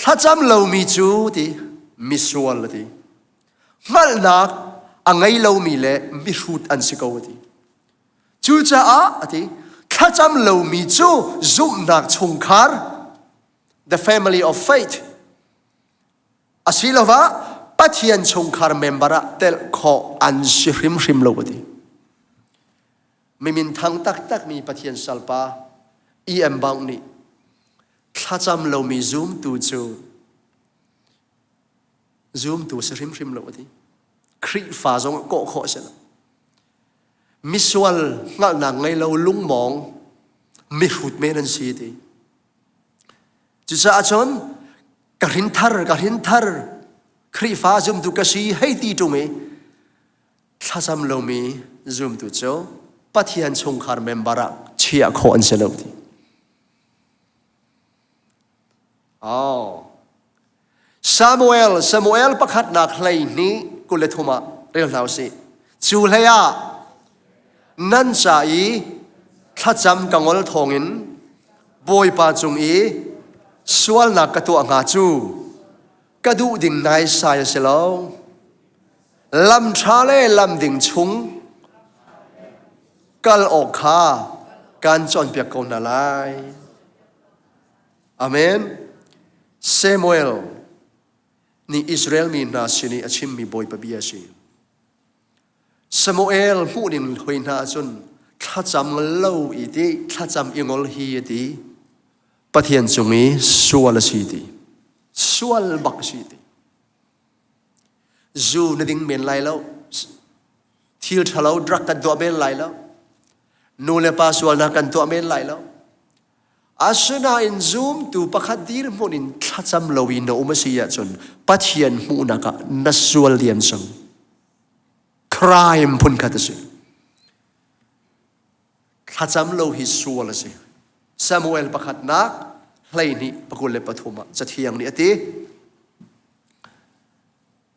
Thlacam lomi cu ti misual a ti. Hngalhnak a ngei lomi le mihrut an si ko a ti. Cucaah a ti, thlacam lomi cu zumhnak chungkhar, the family of faith, asiloah Pathian chungkhar member ah telh khawh an si hrimhrim lo a ti. Mi minthang taktakmi Pathian salpa E.M. Baung nih thlacam lomi zumtu cu zumtu si hrimhrim lo a ti. Khrihfa zong kawh khawh a si lo. Misual hngalhnak ngei lo lungmawng mihrut men an si ti. Cucaah cun ka hrinthar ka hrinthar Khrihfa zumtu ka si hei ti ṭung i Thlacam lomi zumtu cu Pathian chungkhar member ah chiah khawh an si lo ti. Oh. Samuel, Samuel pakhatnak 12 23 ah rel hna usih. Cu hlei ah nan ca i thlacam ka ngol thawngin Bawipa cung i sualnak ka tuah hnga cu ka duh ding naisai a si lo. Lam ṭha le lam ding chung kal awk kha kan cawnpiak ko hna lai. Amen. Samuel nih Israel mi hna sin i a chimmi Bawipa bia a si. Samuel hmuhning hoi hna ahcun Thlacam lo i ti, thlacam i ngol hi a ti. Pathian cung i sual a si ti. Sual bak a si ti. Zu na ding men lai lo. Thil ṭhalo drug kan tuah men lai lo. Nu le pa sualnak kan tuah men lai lo. Asinain zumtu pakhat dirhmun in thlacam lo in na um a si ahcun Pathian hmuhnak ah na sual diam cang. Crime phunkhat a si. Thlacam lo hi sual a si. Samuel pakhatnak 12 23 ah Cathiang nih a ti.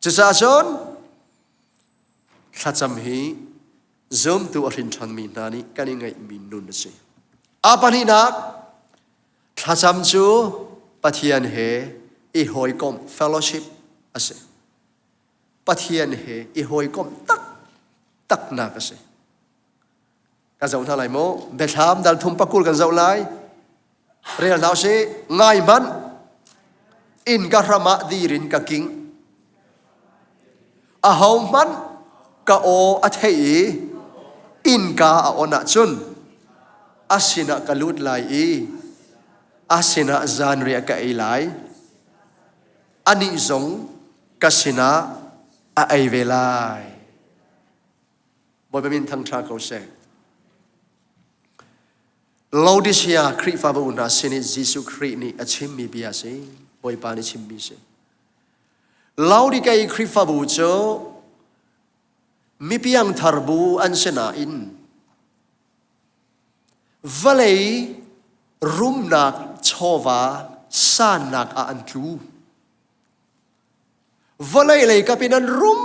Cucaah cun thlacam hi zumtu a hrin ṭhanmi hna nih kan i ngeihmi nun a si. A pahnihnak, thlacam cu Pathian he i hawikomh fellowship a si. Pathian he i hawikomh taktaknak a si. Kan zoh hna lai mu. Biathlam dal thum pakul kan zoh lai. Rel hna usih. Ngai hmanh. Inn ka hram ah dir in ka king. Ahohmanh ka aw a theih i innka a on ahcun a sinah ka lut lai i a sinah zanriah ka ei lai. Anih zong ka sinah a ei ve lai. Bawipa min thangṭha ko seh. Laodicea Khrihfabu hna sin i Jesuh Khrih nih a chimmi bia a si. Bawipa nih chimmi a si. Laodicea Khrihfabu cu mipiangthar bu an si nain vawlei rumnak chawva sannak ah an tlu. Vawlei lei kap in an rum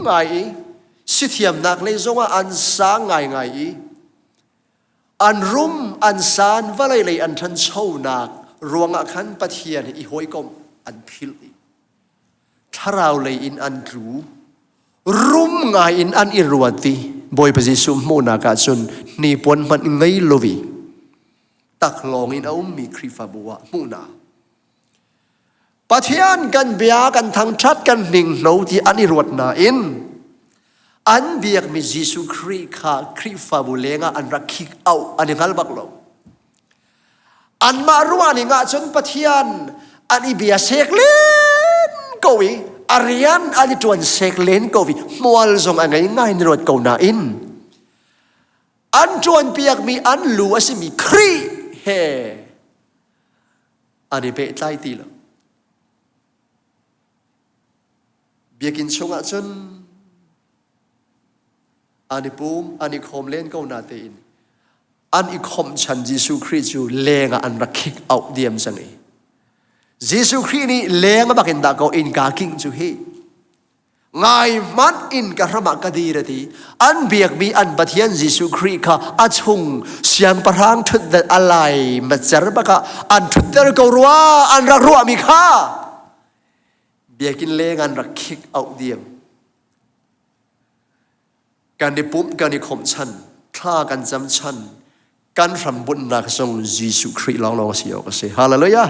ngai i sithiamnak lei zongah an sang ngaingai i an rum an san vawlei lei an ṭhanchonak ruangah khan Pathian i hawikomh an philh i thlarau lei in an tlu rum ngai in an i ruat i Bawipa Jesuh hmuhnak ah cun hnipuan hmanh ngei lovi taklawng in a ummi Khrihfabu ah hmuhnak Pathian kan bia kan thangṭhat kan hninghno ti an i ruat nain an biakmi Jesuh Khrih kha Khrihfabu lengah an rak khik auh an i hngal bak lo. Anmah ruah ning ahcun Pathian an i bia sek len ko i a rian an i ṭuan sek len ko i hmual zong a ngei ngai ni ruat ko nain an ṭuanpiakmi an lu a simi Khrih he an i pehtlai ti lo. Biakinn chungah cun an i pum, an i khawm len ko na tein an i khawmh chan Jesuh Khrih cu leng ah an rak kick out diam cang i Jesuh Khrih nih leng bak in dah ko innka king cu hi Ngai hmanh in ka hram ah ka dir a ti. An biakmi an Pathian Jesuh Khrih kha a chung siangpahrang ṭhutdan a lai macer bak ah an ṭhutter ko rua an rak ruahmi kha biakinn leng an rak khik auh diam. Kan i pumh kan i khawmh chan, thla kan cam chan, kan hrambunhnak zong Jesuh Khrih lawnglawng a si awk a si. Hallelujah!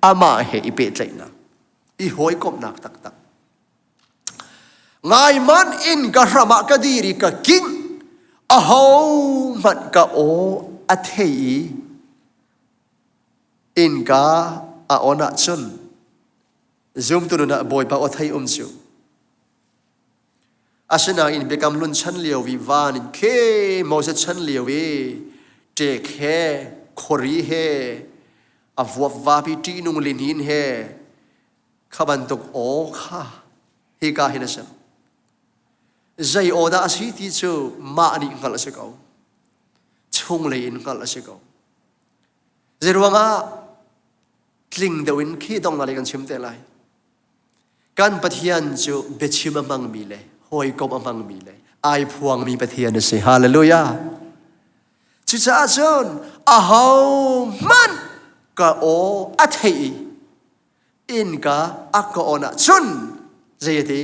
Amah he i pehtlaihnak, i hawikomhnak taktak. Ngaiman in ka hram ah ka dir i ka king, ahohmanh ka aw a thei i innka a on ahcun zumtu nun ah Bawipa aw thei um cu. Asinain Biakam Hlun chan lio i van in khe Moses chan lio i ṭek he khuari he a vuap vapi ṭihnung lihnin he kha bantuk aw kha hika hin a si. Zei aw dah a si ti cu mah nih hngalh a si ko. Chunglei in hngalh a si ko. Zeiruangah tling deuh in khi dongnak lei kan chim te lai. Kan Pathian cu biachim a hmangmi le hawikom a hmangmi le ai phuangmi Pathian a si. Hallelujah. Cucaah cun ahohmanh ka aw a theih i innka a ka on ahcun zei a ti?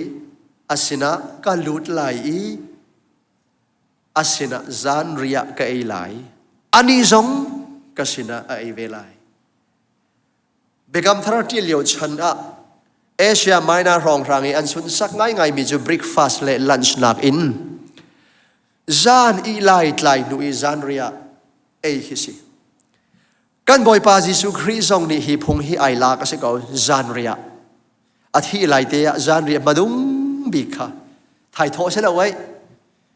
A sinah ka lut lai i a sinah zanriah ka ei lai. Anih zong ka sinah a ei ve lai. Biakam Thar ṭial lio chan ah Asia Minor hrawnghrang i an sunsak ngaingaimi cu breakfast le lunch nakin Zan i lai tlai hnu i zanriah ei hi si. Kan Bawipa Jesuh Khrih zong nih hi phung hi ai lak a si ko zanriah. A thih lai te ah zanriah hmadung bik kha thaithawh si lo ei.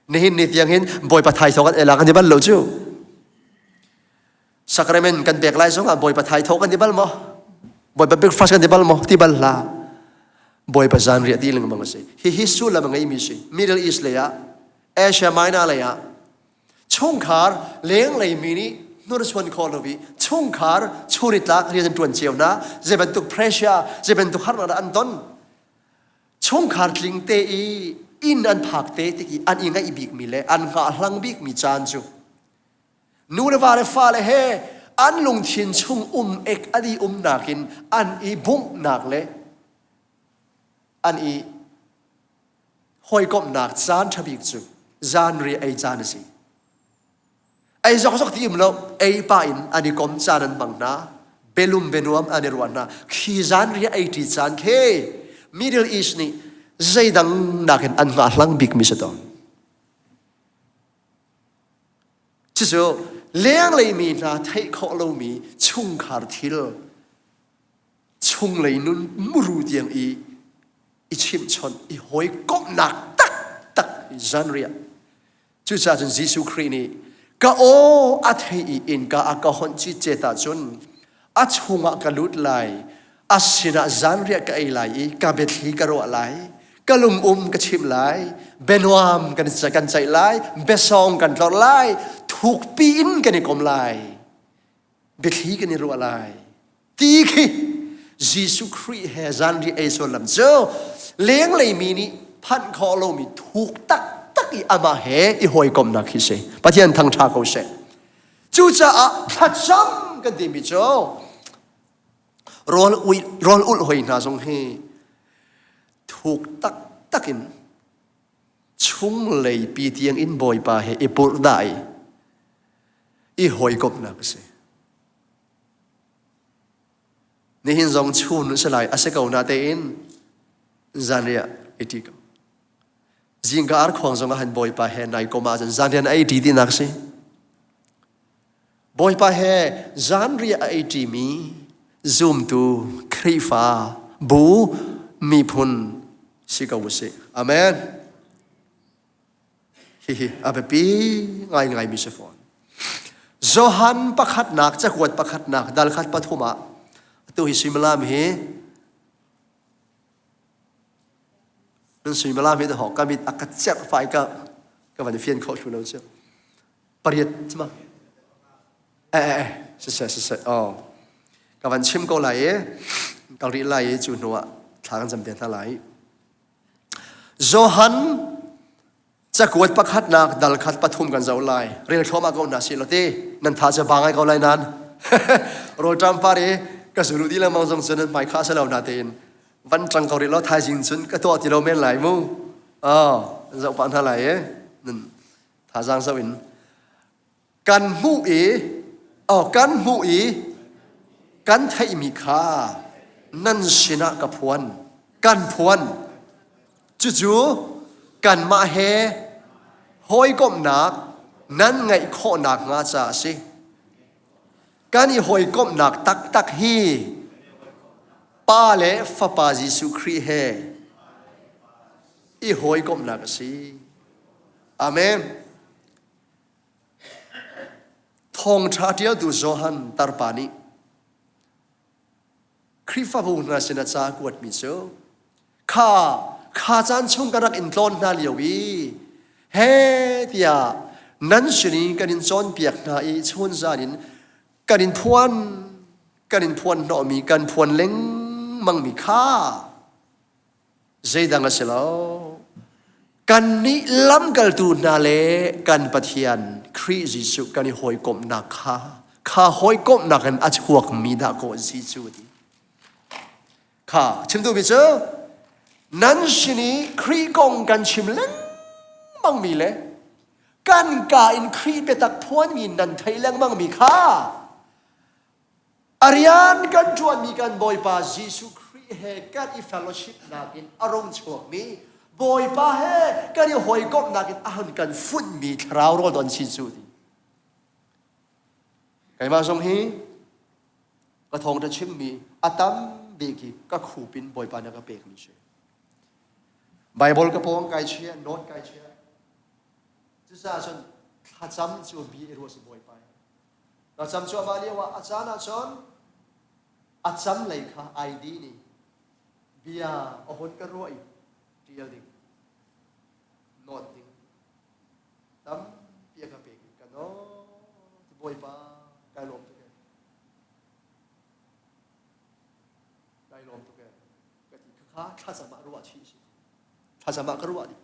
Nihin ni tiang hin Bawipa thaithawh kan ei lak an i bal lo cu. Sacrament kan pek lai zong ah Bawipa thaithawh kan i bal maw? Bawipa breakfast kan i bal maw? Ti bal hlah. Bawipa zanriah ti lengmang a si. Hihi sullam a ngeimi si. Middle East lei ah, Asia Minor lei ah, chungkhar lenglei mi nih hnursuan khawh lo i chungkhar churitlak rian an ṭuan cio hna. Zei bantuk pressure, zei bantuk harnak dah an ton. Chungkhar tling te i inn an phak te tik i an i ngaih bikmi le an hngahhlang bikmi caan cu Nu le va le fale he an lungthin chung um ek an i umnak in an i bumhnak le an i hawikomhnak caan ṭha bik cu zanriah ei caan a si. Ei zokzok ti um lo, ei pah in an i kom caan an hmang hna. Belum benuam an i ruah hna. Khi zanriah ei ṭi caan khi Middle East nih zeidang nakin an hngahhlang bikmi si tawn. Cucu lenglei mi hna theih khawh lomi chungkhar thil chunglei nun muru tiang i i chimhchawnh i hawikomhnak taktak zanriah. Cucaah cun Jesuh Khrih nih ka aw a thei i innka a ka honh citcet ahcun a chungah ka lut lai, a sinah zanriah ka ei lai i ka biathli ka ruah lai, ka lungum ka chimh lai, bianuam kan kan ceih lai, biasawng kan tlorh lai, thukpi in kan i kom lai, biathli kan i ruah lai. Ti khi Jesuh Khrih he zanriah ei sullam cu lenglei mi nih phanh khawh lomi thuk taktak i amah he i hawikomhnak khi si. Pathian thangṭha ko seh. Cucaah thlacam kan timi cu rawl ui rawl ulh hoi hna zong hi thuk taktak in chunglei pi tiang in Bawipa he i purhdah i i hawikomhnak a si. Nihin zong chun si lai a si ko na tein zanriah i ṭi ko. Zingka arkhuang zong ah han Bawipa he nai kom ahcun zanriah na ei ṭi tinak si. Bawipa he zanriah a ei ṭimi zumtu Khrihfa bu miphun si ko usih. Amen. Hihi a biapi ngaingaimi si fawn. Johan pakhatnak cakuat pakhatnak dal khat pathum ah atu hi suimilam hi nan suimilam hi ho ka mit a ka cerh fai ka ka van fian kho thlu lo cu pariat ma eh eh siseh siseh oh ka van chim ko lai i kal rih lai i cu hnu ah thla kan cam te hna lai Johan cakuat pakhatnak dal khat pathum kan zoh lai. Rel thluahmah ko hna sih law ti nan tha cu ba ngai ko lai nan. Rawlṭam par i ka zulu ti lengmang zong cun nan hmai kha si lo na tein van ṭang ko rih law thaizing cun ka tuah ti lo men lai mu. Oh, zoh pah hna lai i nan thazaang zoh in kan hmuh i oh, kan hmuh i kan theihmi kha nan sinah ka phuan kan phuan cucu kanmah he hawikomhnak nan ngeih khawhnak hnga caah a si kan i hawikomhnak taktak hi Pa le Fapa Jesuh Khrih he i hawikomhnak a si. Amen. Thawngṭha ṭialtu Johan tarpa nih Khrihfabu hna sin a ca a kuatmi cu kha kha caan chung ka rak in tlawn hna lio i he tiah nan sin i kan in cawnpiak hna i chunzan in kan in phuan kan in phuan hnawhmi kan phuan lengmangmi kha Zeidang a si lo. Kannih lamkaltu hna le kan Pathian Khrih Jesuh kan i hawikomhnak kha kha hawikomhnak in a chuakmi dah kaw an si cu ti. Kha chim duhmi cu nan sin i Khrih kong kan chim lengmangmi le kan ka in Khrih biatak phuanmi nan theih lengmangmi kha A rian kan ṭuanmi kan Bawipa Jesuh Khrih he kan i fellowship nakin a rung chuakmi. Bawipa he kan i hawikomhnak in a hun kan funhmi thlarau rawl don sin cu ti. Keimah zong hi ka thawngṭha chimmi a tam bik hi ka khup in Bawipa nih a ka pekmi si. Bible ka pawng kai chia, note kai chia. Cucaah cun thlacam cu bi i ruah si Bawipa. Thlacam cu amah lio ah a caan ah cun a cam lei kha ID nih bia a hun ka ruah i ṭial ding, note ding, tampi a ka pek i ka nawl ti Bawipa kai lawm tuk ee. Kai lawm tuk ee. Ka ti khakha thlacam ah ruah chih si. Thlacam ah ka ruah dih.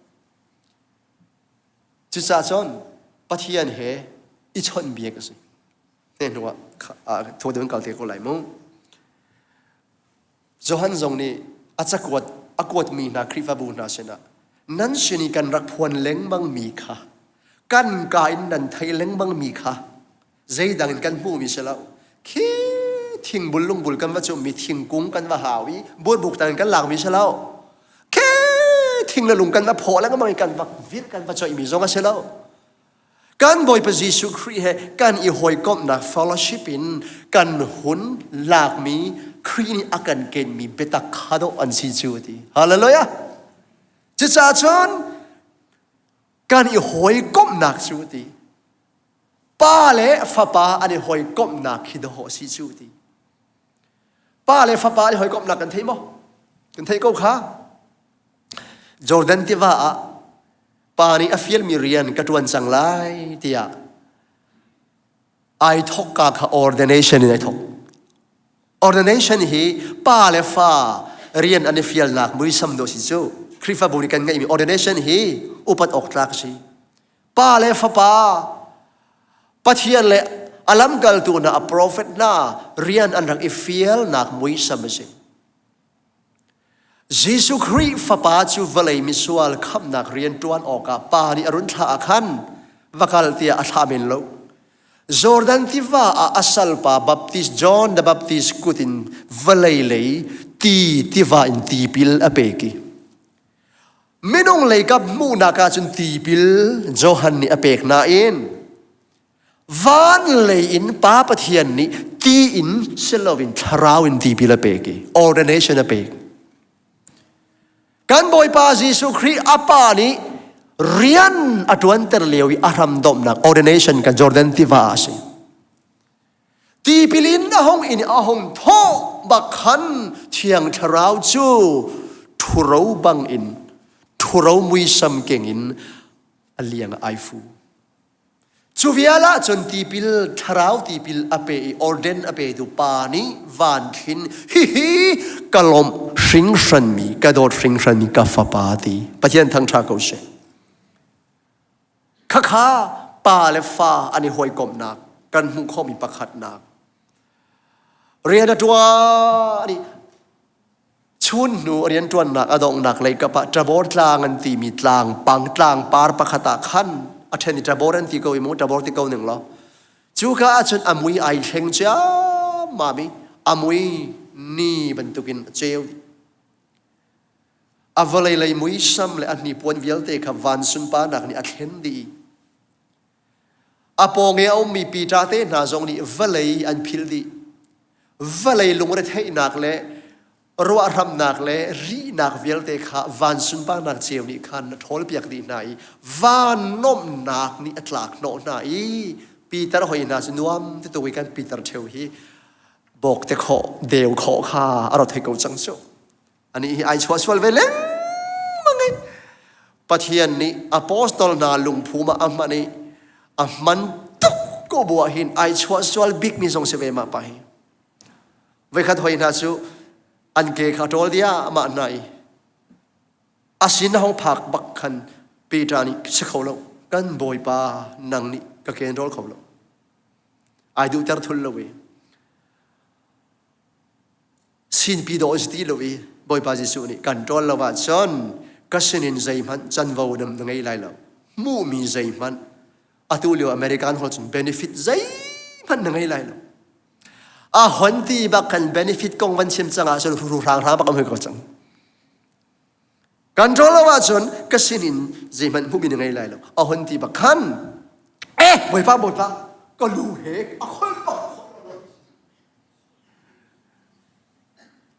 Cucaah cun Pathian he i chawnh biak a si. Hne hnu ah tho deuh in kal te ko lai mu. Johan zong nih a cakuat a kuatmi hna Khrihfabu hna sinah nan sin i kan rak phuan lengmang mi kha kan ka in nan thei lengmang mi kha zeidang in kan hmuhmi si lo khi thingbul lungbul kan va cummi thingkung kan va hau i burbuk tang in kan lakmi si lo khi thing le lung kan va phawh lengmang i kan va vir kan va coihmi zong a si lo Kan Bawipa Jesuh Khrih he kan i hawikomhnak fellowship in kan hun lakmi Khrih nih a kan kenmi biatak kha dawh an si cu ti. Hallelujah! Cucaah cun kan i hawikomhnak cu ti. Pa le Fapa an i hawikomhnak khi dawh si cu ti. Pa le Fapa an i hawikomhnak kan thei maw? Kan theih ko kha. Jordan tiva ah pa nih a fialmi rian ka ṭuan cang lai tiah ai thawkka kha ordination in ai thawk. Ordination hi pa le fa rian an i fialnak muisam dawh si cu. Khrihfabu nih kan ngeihmi ordination hi upat awk tlak a si. Pa le fapa Pathian le a lamkaltu hna a prophet hna rian an rak i fialnak muisam a si. Jesuh Khrih Fapa cu vawlei misual khamhnak rian ṭuan awkah Pa nih a run thlah ah khan va kal tiah a thlah men lo. Jordan tiva ah a salpa Baptist John the Baptist kut in vawlei lei ti tiva in tipil a pek i minung lei kap hmuhnak ah cun tipil Johan nih a pek nain Van lei in Pa Pathian nih ti in si loin thlarau in tipil a pek i ordination a pek. Kan Bawipa Jesuh Khrih a Pa nih rian a ṭuanter lio i a hram domhnak ordination kan Jordan tiva ah a si. Tipil in a hung in a hung thawh bak khan Thiang Thlarau cu ṭhuro bang in ṭhuro muisam keng in a liang ai fu. Cu vial ahcun tipil, thlarau tipil a pe i orden a petu pa nih van khin hihi ka lawmh hringhranmi, ka dawt hringhranmi ka fapa ti. Pathian thangṭha ko seh. Khakha pa le fa an i hawikomhnak kan hmuh khawhmi pakhatnak. Rian a ṭuan i Chun hnu rianṭuannak a donghnak lei kap ah Tabor tlang an timi tlang pang tlang par pakhat ah khan a ṭhen i Tabor an ti ko i mu Tabor ti ko ning law cuka ah cun a mui ai thleng ciammam i a mui ni bantukin a ceu dih. A vawlei lei muisam le a hnipuan vialte kha van sunparnak nih a thlen dih i A pawng i a ummi Peter te hna zong nih vawlei an philh dih. Vawlei lungretheihnak le ruahramnak le rihnak vialte kha van sunparnak ceu nih khan na ṭhawlpiak dih hna i van nuamhnak nih a tlak hnawh hna i Peter hoi hna cu nuam ti tuk i kan Peter ṭheu hi bawkte khawh deu khawh kha a rat hei ko cang cu. Anih hi ai chuah sual ve lengmang i Pathian nih apostol hna lungphum ah a hman i a hman tuk ko bu ah hin ai chuah sual bikmi zong si ve mah pa hi. Voikhat hoi hna cu an ke kha ṭawl dia amah hna i a sin a hong phak bak khan Peter nih si kho lo kan Bawipa nang nih ka ken rawl kho lo ai duhter thul lo i Sinpi dawh si ti lo i Bawipa Jesuh nih kan ṭawl lo ahcun ka sinin zeihmanh canvo na ngei lai lo. Hmuhmi zeihmanh atu lio American holh cun benefit zeihmanh na ngei lai lo. A hon ti bak kan benefit kong van chim cang ahcun ru hrang hrang bak am hoi ko cang. Control lo ahcun ka sinin zeihmanh hmuhmi na ngei lai lo. A hun ti bak khan, eh Bawipa Bawipa, ka lu he a khol bak.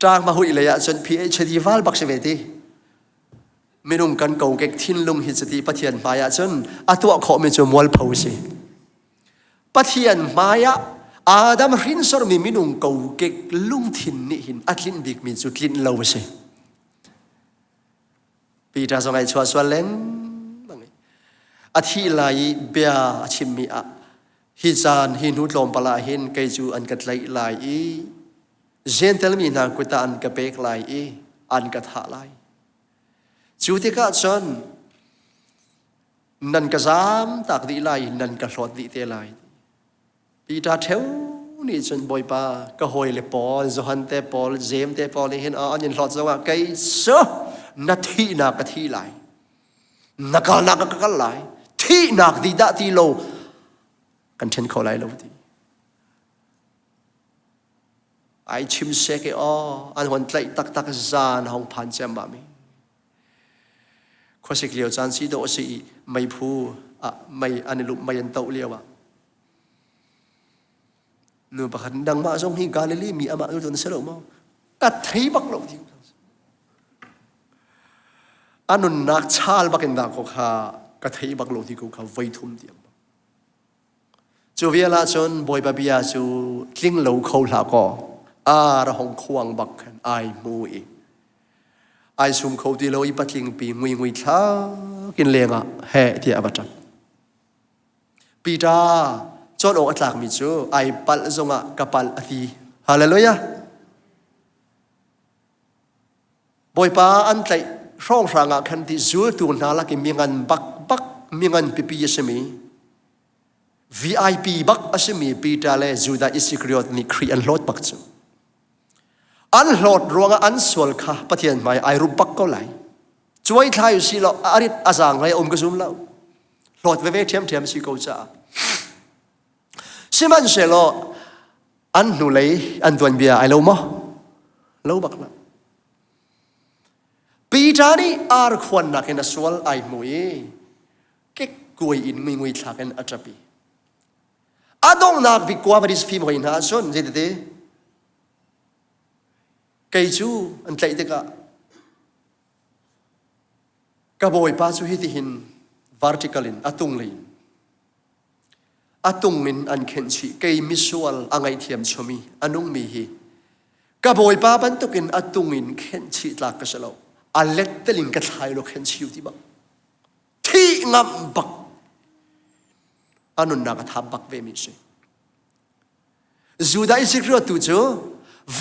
Ṭang mahui lei ahcun PhD val bak si ve ti. Minung kan kokek thinlung hi cuti Pathian hmai ahcun a tuah khawhmi cu mualpho si. Pathian hmai ah Adam hrinsormi minung kokek lungthin nih hin a tlinh bikmi cu tlinh lo a si. Peter zong ai chuah sual lengmang i a thih lai i bia a chimmi ah hi caan hi hnu tlawmpal ah hin kei cu an ka tlaih lai i Gentel mi hna kut ah an ka pek lai i an ka thah lai. Cu tikah cun nan ka zaam tak dih lai i nan ka hlawt dih te lai. Peter ṭheu nih cun Bawipa ka hawile pawl, Johan te pawl, Jeim te pawl nih hin an in hlawt zongah kei cu na thihnak ka thi lai. Na kalnak ka kal lai. Thihnak dih dah ti lo kan ṭhen kho lai lo ti. Ai chim sek i aw an hon tlaih taktak zan hong phan ciammam i khuasik lio caan si dawh a si i meiphu ah mei an i lumh mei an toh lio ah nu pakhat nangmah zong hi Galilee mi amah nu na si lo maw ka thei bak lo ti a nunnak chal bak in dah ko kha ka thei bak lo ti ko kha voi thum tiang Cu vial ahcun Bawipa bia cu tling lo kho hlah kaw ar a hong khuang bak khan ai hmu i ai sum kho ti lo i patling pi ngui ngui thlak in lengah heh tiah a va ṭap. Peter cawn awk a tlakmi cu ai palh zongah ka palh a ti. Hallelujah! Bawipa an tlaih hrawnghrang ah khan ti zultu hna lak i mi ngan bak bak mi ngan pipi a simi VIP bak a simi Peter le Judah Iskariot nih Khrih an hlawt bak cu. An hlawt ruangah an sual kha Pathian hmai ai rup bak ko lai. Cuai thlai si law a rit a zaang hlei a um ka zum lo. Hlawt veve ṭhiamṭhiam si ko caah. Sihmanhsehlaw an hnulei an tuanbia ai lo maw? Lo bak lo. Peter nih ar khuannak in a sual ai hmu i kekkuai in ngui thlak in a ṭap i a donghnak bik kua va fim hoi hna ahcun zeitete kei cu an tlaih tikah ka bawipa cu hitihin vertical in a tung lei in a tung in an khenh chih kei misual a ngaihthiam chom i a nungmi hi ka bawipa bantukin a tung in khenh chih tlak ka si lo a let telin ka thlai lo khenh chih ti bak thih ngamh bak a nunnak a thap bak ve mi si Judah Iskariot tu cu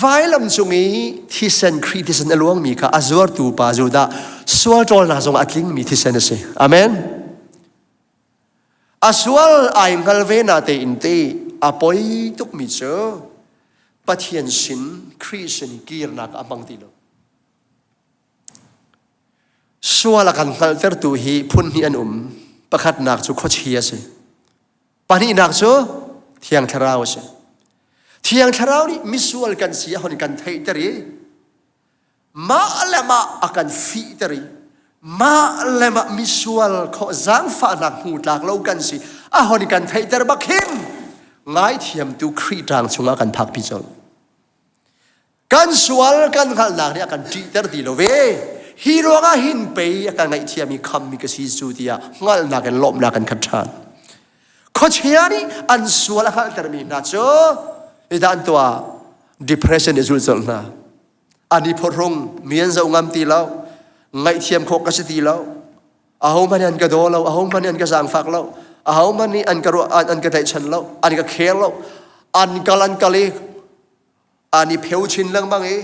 vailam cung i thisen Khrih thisen a luangmi kha a zuartu pa Judah sual ṭawlnak zong a tlingmi thisen a si. Amen. A sual ai hngal ve na tein te a poi tukmi cu Pathian sin Khrih sin kirnak a hmang ti lo. Sual a kan hngalhtertu hi phun hnih an um. Pakhatnak cu khuachi a si. Pahnihnak cu Thiang Thlarau a si. Thiang Thlarau nih misual kan si a hon kan theihter i mah le mah a kan fihter i mah le mah misual khawh zaangfahnak hmu tlak lo kan si a hon kan theihter bak hin ngaithiamtu Khrih ṭang chungah kan phakpi colh. Kan sual kan hngalhnak nih a kan ṭihter ti lo ve. Hi ruangah hin pei a kan ngaihthiam i khammi ka si cu tiah hngalhnak in lawmhnak kan khat ṭhan. Khuachia nih an sual a hngalhtermi hna cu zeidah an tuah? Depression i zulh colh hna. An i phorhrung, mi an zoh ngam ti lo, ngaihthiam khawh ka si ti lo. Ahohmanh nih an ka daw lo, ahohmanh nih an ka zaangfak lo, ahohmanh nih an ka ruah, an ka tlaihchan lo, an ka khel lo, an kal an kal i an i pheu chin lengmang i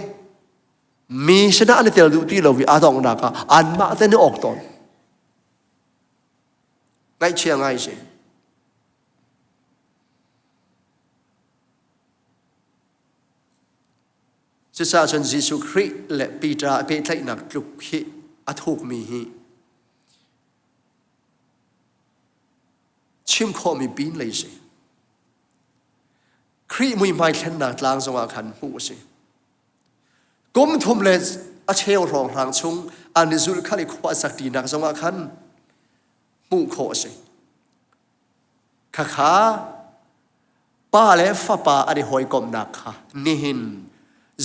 mi sinah an i tel duh ti lo i a donghnak ah anmah te nih awk tawn ngaihchia ngai si Cucaah cun Jesuh Khrih le Peter a pehtlaihnak tluk hi a thukmi hi chim khawhmi pin lei si. Khrih muihmai thlennak tlang zongah khan hmuh a si. Kum thum le a cheu hrawnghrang chung An i zulh khal i khua sak ṭinak zongah khan hmuh khawh a si. Khakha pa le fapa an i hawikomhnak kha nihin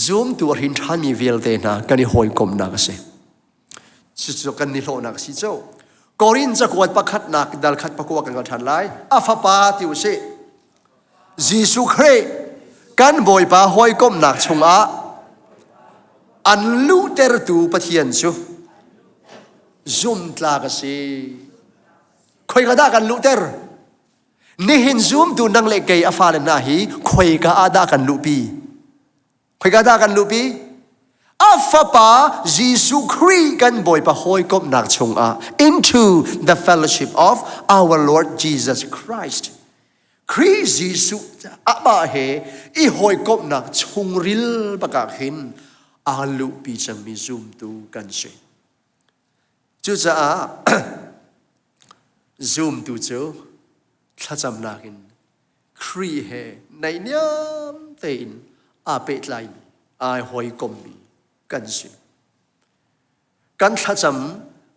zumtu a hrin ṭhanmi vialte hna kan i hawikomhnak a si. Cucu kan nihlawhnak a si cu. Korin cakuat pakhatnak dal khat pakua kan kal ṭhan lai. A fapa ti u sih. Jesuh Khrih kan Bawipa hawikomhnak chungah an luhtertu Pathian cu zumtlak a si. Khoika dah kan luhter? Nihin zumtu nang le kei a fale hna hi khoika ah dah kan luhpi? Khoika dah kan luhpi? A fapa Jesuh Khrih kan Bawipa hawikomhnak chungah into the fellowship of our Lord Jesus Christ. Khrih Jesuh amah he i hawikomhnak chungril bakah khin aa luhpi cangmi zumtu kan si. Cucaah zumtu cu thlacamnak in Khrih he naihniam tein aa pehtlaimi, aa hawikommi kan si. Kan thlacam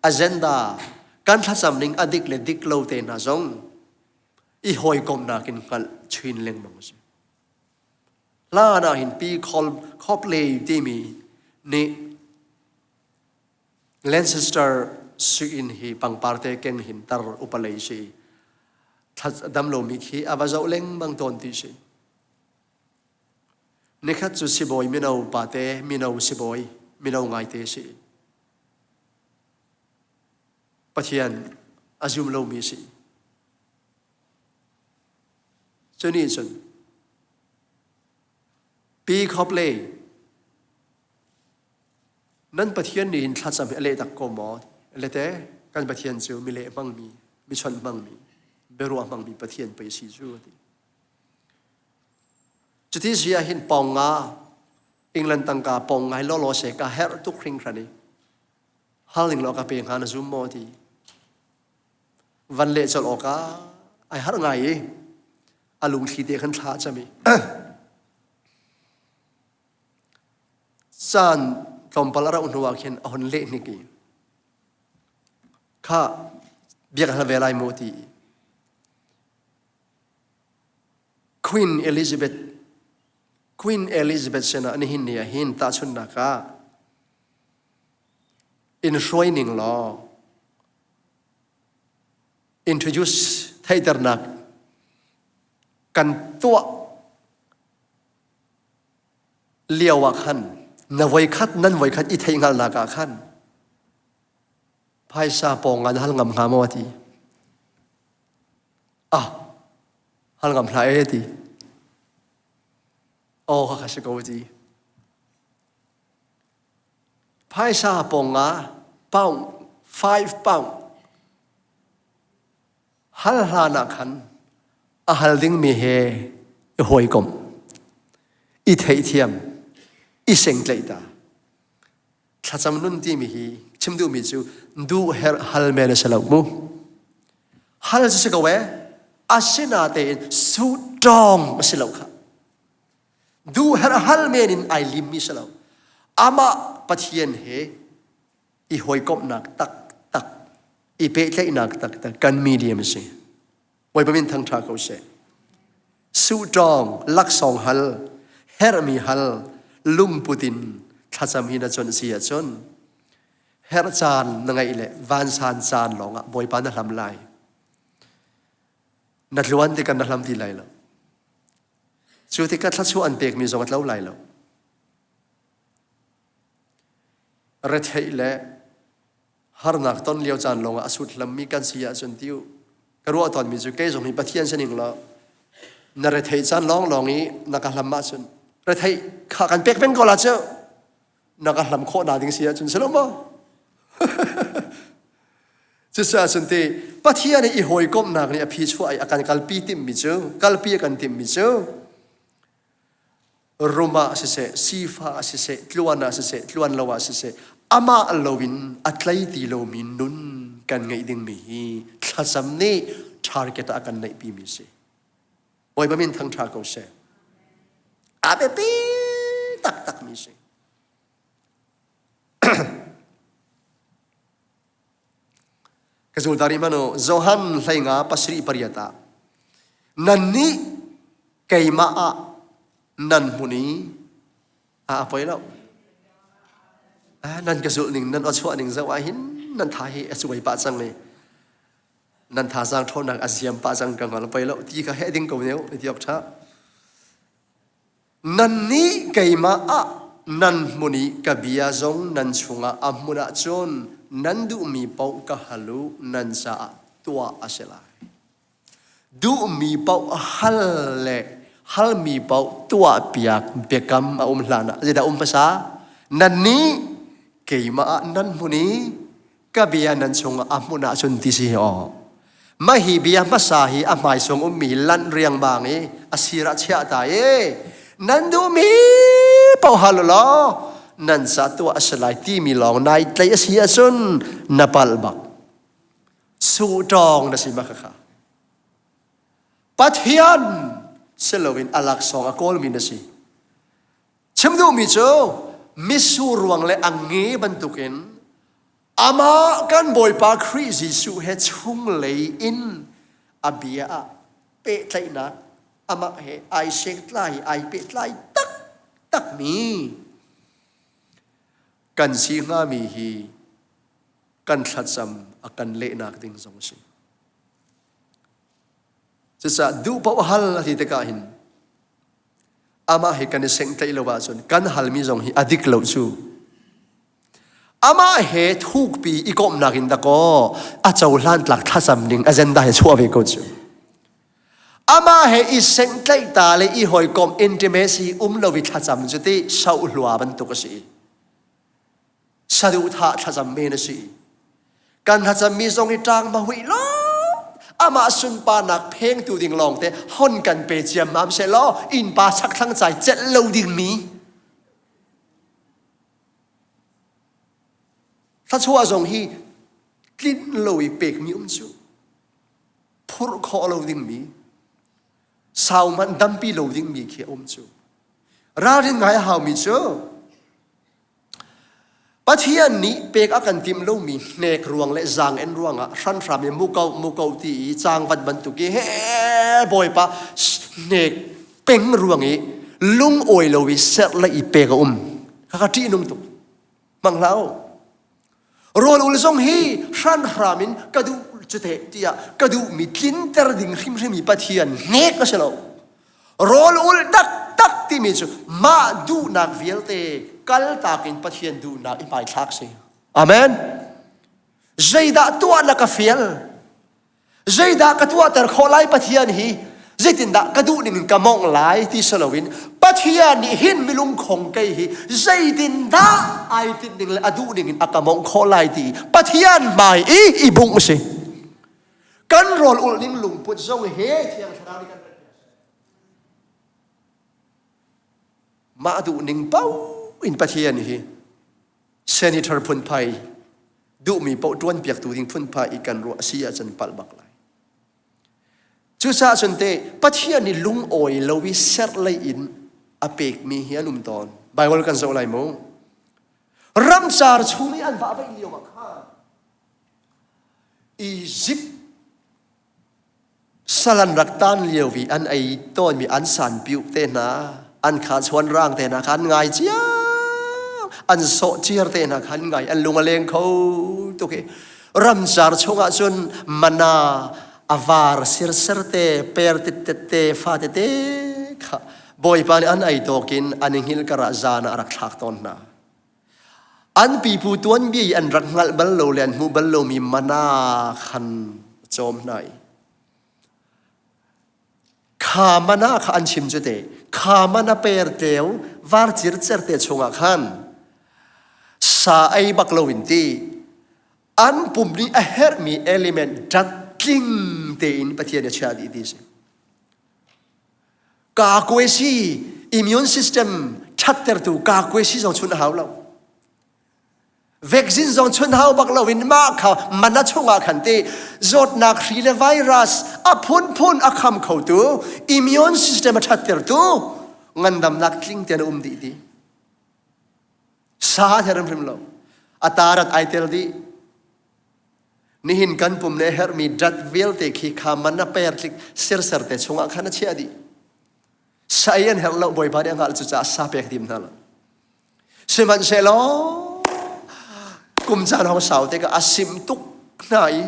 agenda, kan thlacam ning a dik le dik lo te hna zong i hawikomhnak in hngalh chin lengmang a si. Hlan ah hin Pi Copley timi nih Leicester sui-inn hi pangpar te keng hin tar upa lei si. Dam lomi khi a va zoh lengmang tawn ti si. Nikhat cu sibawi mino pate, mino sibawi, mino ngaite si. Pathian a zum lomi si. Cu nih cun Pi Copley Nan Pathian nih hin thlacam hi a leh tak ko maw? Lete, kan Pathian cu mi leh hmangmi, mi chawnh hmangmi, biaruah hmangmi Pathian pei si cu a ti. Cuti si ah hin pawng nga, England tangka pawng ngai lawlaw se ka herh tuk hringhran i hal ning law ka pe hnga na zum maw ti. Van leh colh awkah ai harh ngai i a lungthli te khan thla a cam i Caan tlawmpal a rauh hnuah khin a hun leh hnik i kha bia kan hal ve lai mu ti Queen Elizabeth Queen Elizabeth sinah nihin ni ah hin tahchunhnak ah in hruai ning law introduce theihternak kan tuah lio ah khan na voikhat nan voikhat i theihhngalhnak ah khan phaisa pawng ngan hal ngam hnga maw ti ah hal ngam hlah e ti aw kha kha si ko ti phaisa pawng nga pound 5 pound Hal hlan ah khan a hal dingmi he i hawikomh, i theihthiam, i sengtlaih ta. Thlacam nun timi hi chim duhmi cu duh herh hal men a si lo mu. Hal cu si ko e, asinatein suṭawng a si lo kha. Duh herh hal men in ai limmi si lo. Amah Pathian he i hawikomhnak taktak i pehtlaihnak taktak kan medium a si. Bawipa min thangṭha ko seh. Suhtawng laksawng hal, herhmi hal, lungput in thlacam hi na chawnh si ahcun herh caan na ngeih le vansan caan lawngah Bawipa na hlam lai. Na tluan tikah na hlam ti lai lo. Cu tikah thluachuah an pekmi zong a tlo lai lo. Retheih le harnak ton lio caan lawngah a sut hlammi kan si ahcun ti u ka ruah tawnmi cu kei zong hi Pathian sining law na retheih caan lawnglawng i na ka hlam ahcun retheih kha kan pek peng ko la cu na ka hlam khawh na ding si ahcun si lo maw Cucaah cun ti Pathian i hawikomhnak nih a phi chuah i a kan kalpi timhmi cu kalpi a kan timhmi cu rum ah siseh, sifah ah siseh, tluan ah siseh, tluan lo ah siseh, amah loin a tlei ti lomi nun kan ngeih dingmi hi thlacam nih target ah a kan neihpimi si. Bawipa min thangṭha ko seh. A biapi taktakmi si. Ka zul ta rih hmanh u. Johan hleinga pasarih pariat ah nannih keimah ah nan hmun i a poi lo. Nan ka zulh ning nan aw chuah ning zoh ah hin nan tha hi a cuai pah cang i nan thazaang ṭhawnnak a ziam pah cang ka hngal poi lo ti kha heh ding ko neu ti awk ṭha. Nannih keimah ah nan hmun i ka bia zong nan chungah a hmun ahcun nan duhmi paoh ka hal u, nan caah tuah a si lai. Duhmi paoh hal le halmi paoh tuahpiak biakam a um hlanah zeidah um hmasa? Nannih keimah ah nan hmun i ka bia nan chungah a hmun ahcun ti si aw. Mah hi bia hmasa hi a hmaisung ummi lanh riangmang i a sir ah chiah ta i nan duhmi paoh hal law nan ca tuah a si lai timi lawng nai tlaih a si ahcun na palh bak. Suhtawng na si ma kha. Pathian si loin a laksawng a kawlmi na si. Chim duhmi cu mitsur ruang le a nge bantukin amah kan Bawipa Khrih Jesuh he chunglei in a bia ah pehtlaihnak amah he ai sengtlai ai pehtlai taktakmi kan si hngami hi kan thlacam a kan lehnak ding zong a si. Cucaah duh paoh hal a ti tikah hin amah he kan i senghtlaih lo ahcun kan halmi zong hi a dik lo cu. Amah he thukpi i komhnak in dakaw a cohlan tlak thlacam ning agenda he chuah ve ko cu. Amah he i senghtlaih ta le i hawikomh intimacy um lo i thlacam cu ti sohlua bantuk a si. Saduhthah thlacam men a si. Kan thlacammi zong i ṭang ma huih lo. Amah sunparnak phengtu ding lawng te hon kan pe ciammam seh law innpa chakthlang cai celh lo dingmi thluachuah zong hi tlinh lo i pekmi um cu phurh khawh lo dingmi sau hmanh dampi lo dingmi khi a um cu ralrin ngai a haumi cu Pathian nih pek a kan timh lomi hnek ruang le zaang-en ruangah hranhram i muko muko ti i caangvat bantuk i he Bawipa hnek peng ruang i lungawi lo i serh le i pek a um. Khakha ṭihnung tuk. Hmang hlah u. Rawl ul zong hi hranhram in ka duh cuteh tiah ka duhmi tlinter ding hrimhrim hi Pathian hnek a si lo. Rawl ul taktak timi cu mah duhnak vialte kaltak in Pathian duhnak i hmaithlak si. Amen. Zeidah tuah na ka fial? Zeidah ka tuahter khawh lai Pathian hi? Zeitindah ka duh ning in ka mawngh lai ti si loin Pathian nih hin milungkhong kei hi zeitindah ai tinh ning le a duh ning in a ka mawngh khawh lai ti Pathian hmai i i bungh si. Kan rawl ulh ning lungput zong he Thiang Thlarau nih kan Mah duh ning paoh in Pathian hi senator phunphai duhmi paoh ṭuanpiaktu ding phunphai i kan ruah a si ahcun palh bak lai. Cucaah cun te Pathian nih lungawi lo i serh lei in a pekmi hi an um tawn. Bible kan zoh lai mu. Ramcar chung i an vah vaih lio ah khan Egypt Sal an rak tan lio i an ei tawnmi an sanpiuh te hna, an kha chuanrang te hna kha an ngai cio. An sawh ciar te hna kha an ngai, an lung a leng kho tuk i ramcar chungah cun mana a var sirser te, per tittet te, fa tete kha Bawipa nih an ei tawk in an i hngilh karah zan ah a rak thlak tawn hna. An pipu tuanbia i an rak hngalh bal lo le an hmuh bal lomi mana khan a cawm hna i kha mana kha an chim cu te kha mana per tleu var circer te chungah khan sa ei bak lo in ti an pum nih a herhmi element dat tling tein Pathian a chiah dih ti si. Kakuaisi immune system ṭhattertu kakuaisi zong chun a hau lo. Vaccine zong chun hau bak lo in mah kha mana chungah khan ti zawtnak hri le virus a phunphun a kham khotu immune system a ṭhattertu ngandamnak tling tein a um dih ti. Sa a hrim hrim lo. A tarat ai tel dih. Nihin kan pum le herhmi dat vialte khi kha man a per tlik sirser te chungah khan a chiah dih. Sa ei an herh lo Bawipa nih a hngalh cucaah sa pek dim hna lo. Sihmanhsehlaw kum caan hong sau tikah a sim tuk hna i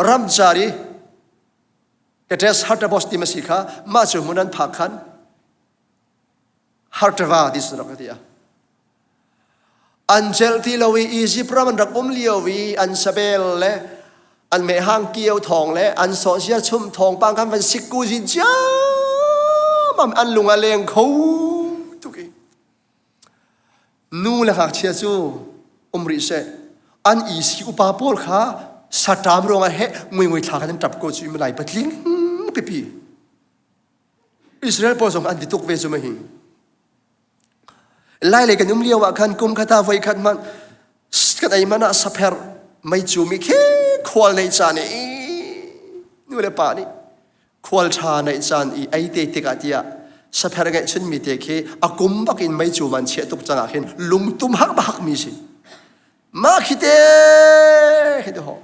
ramcar i Kates Hartabos ti ma si kha mah cu hmun an phak khan Hartava ti su rak ti a an celh ti lo i Egypt ram an rak um lio i an sabel le an mehhang kio thawng le an sawhsia chum thawngpang khan van sikku zin ciammam an lung a leng kho tuk i nu le ngakchia cu um rih seh an isi upa pawl kha saṭam ruangah he ngui thla khan an ṭap ko cu malai patling pipi Israel pawl zong an ti tuk ve cu mahi Lai lei kan um lio ah khan kum khata voi khat man kan ei man ah sapher mei cu mi khi khual nei caan i nu le pa nih khual ṭha neih caan i ei te tikah tiah sapher ngeih chunmi te khi a kum bak in mei cu man chiah tuk cang ah khin lungtum hak hak mi si mah khi te khi te ho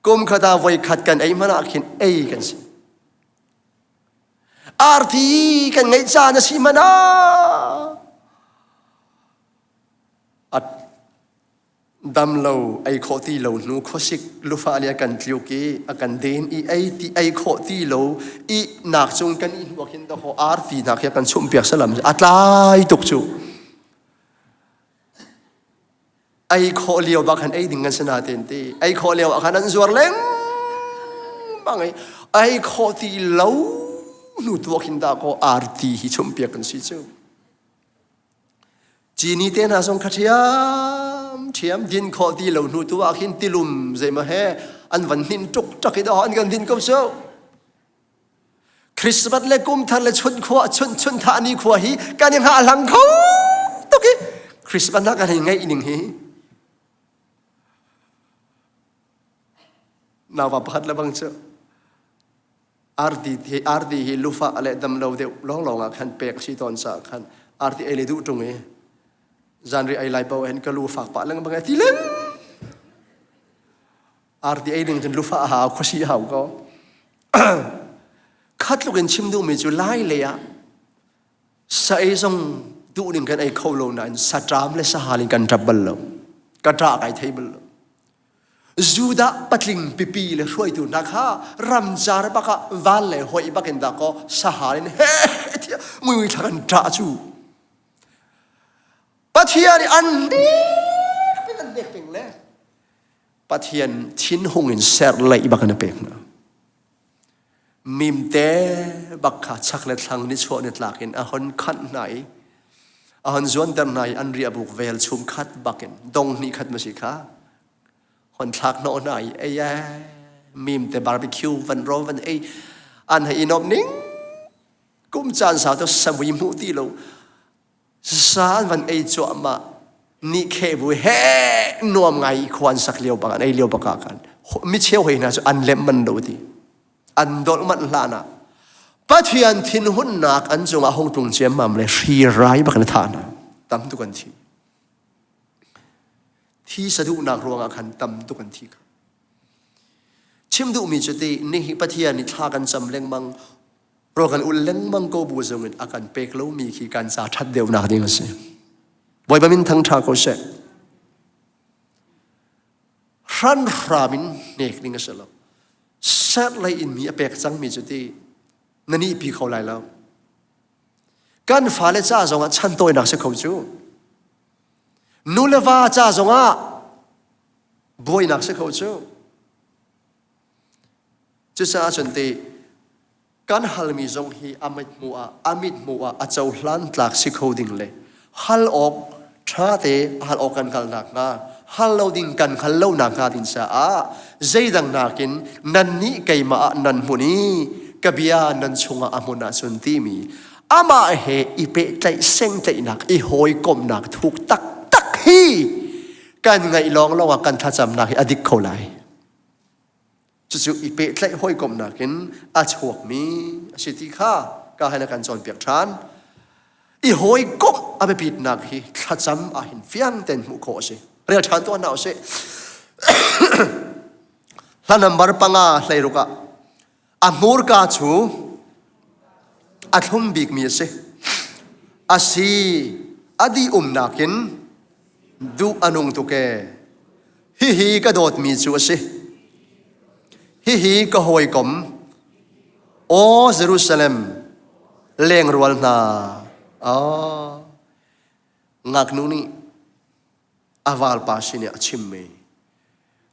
kum khat ah voi khat kan ei hmanh ah khin ei kan si arti kan ngeih caan a si hmanh ah Dam lo ei khawh ti lo hnu khuasik lufa le a kan tliuk i a kan den i ei ti ei khawh ti lo i nak cung kan i hnuak hin dawh arfi hna khi a kan chumh piak salam a tlai tuk cu ei khawh lio bak khan ei ding kan sana ten ti ei khawh lio ah khan an zuar lengmang i ei khawh ti lo hnu tuak hin dah kaw arti hi chumh piak kan si cu Cini te hna zong kha ṭhiamṭhiam din khawh ti lo hnu tu ah khin tilum zeimaw he an van hnin tuk ṭak i dawh an kan din ko cu. Christmas le kum thar le chun khua chun chun tha ni khua hi kan i hngah hlang kho tuk i Christmas na kan hei ngeih ning hi nauva pakhat le bang cu Arti hi arti hi lufa le damlo deuh lawnglawng ah khan pek si tawn caah khan arti ei le duh ṭung i zanri ei lai paoh hin ka lu fak pah lengmang ti leng arti ei ding cun lufa a hau khuasi a hau ko khat tluk in chim duhmi cu lai lei ah sa ei zong duh ning kan ei kho lo nain saṭam le sahal in kan ṭap bal lo ka ṭah kai thei bal lo Judah patling pipi le hruaitu hna kha ramcar bak ah van le hoi bak in dakaw sahal in he tiah mui thla kan ṭah cu Pathian i an nek ping an nek ping le Pathian thinhung in ser leih bak in a pek hna mimte bak kha chak le thlang ni chuah ni tlak in a hon khanh hna i a hon zuanter hna i an riahbuk vel chum khat bakin dong hnih khat ma si kha hon thlak hnawh hna i ei mimte barbecue van ro van ei an hei i nuamh ning kum caan sau to samui hmuh ti lo Sa an van ei cuahmah ni khe bu he nuam ngai i khua an sak lio bak an ei lio bak ah khan mi cheu hoi hna cu an lem man lo ti an dolh manh hlan ah Pathian thinhunnak an cungah hung tlung ciammam le hri rai bak in thah hna tam tuk an thi thi saduhnak ruangah khan tam tuk an thi kha chim duhmi cu ti nihi Pathian nih thla kan cam lengmang Rawl kan ul lengmang ko bu zong in a kan pek lomi khi kan ca ṭhat deuhnak ding a si. Bawipa min thangṭha ko seh. Hranhram in hnek ding a si lo. Serhlei in mi a pek cangmi cu ti na nihpi kho lai lo. Kan fale ca zongah chantawinak si kho cu. Nu le va ca zongah buainak si kho cu. Cucaah cun ti kan halmi zong hi a mithmuh ah a mithmuh ah a cohlan tlak si kho ding le hal awk ṭha te hal awk kan hngalh nakhnga hal lo ding kan hngal lo nakhnga ding caah zeidang nakin nannih keimah ah nan hmun i ka bia nan chungah a hmun ahcun timi amah he i pehtlaih sengtlaihnak i hawikomhnak thuk taktak hi kan ngaih lawnglawng ah kan thlacamnak hi a dik kho lai. Cucu i pehtlaih hawikomhnak in a chuakmi a si ti kha ka han a kan cawnpiak ṭhan. I hawikomh a biapitnak hi thlacam ahhin fiang tein hmuh khawh a si. Rel ṭhan tuah hna usih. Hla number 5 hleiruk ah a hmurka cu a thlum bikmi a si. A si a dih umnak in duh a nung tuk ee. Hihi ka dawtmi cu a si. Hihi ka hawikom Aw Jerusalem, lengrual hna. Aw, ngaknu nih a valpa sin i a chimmi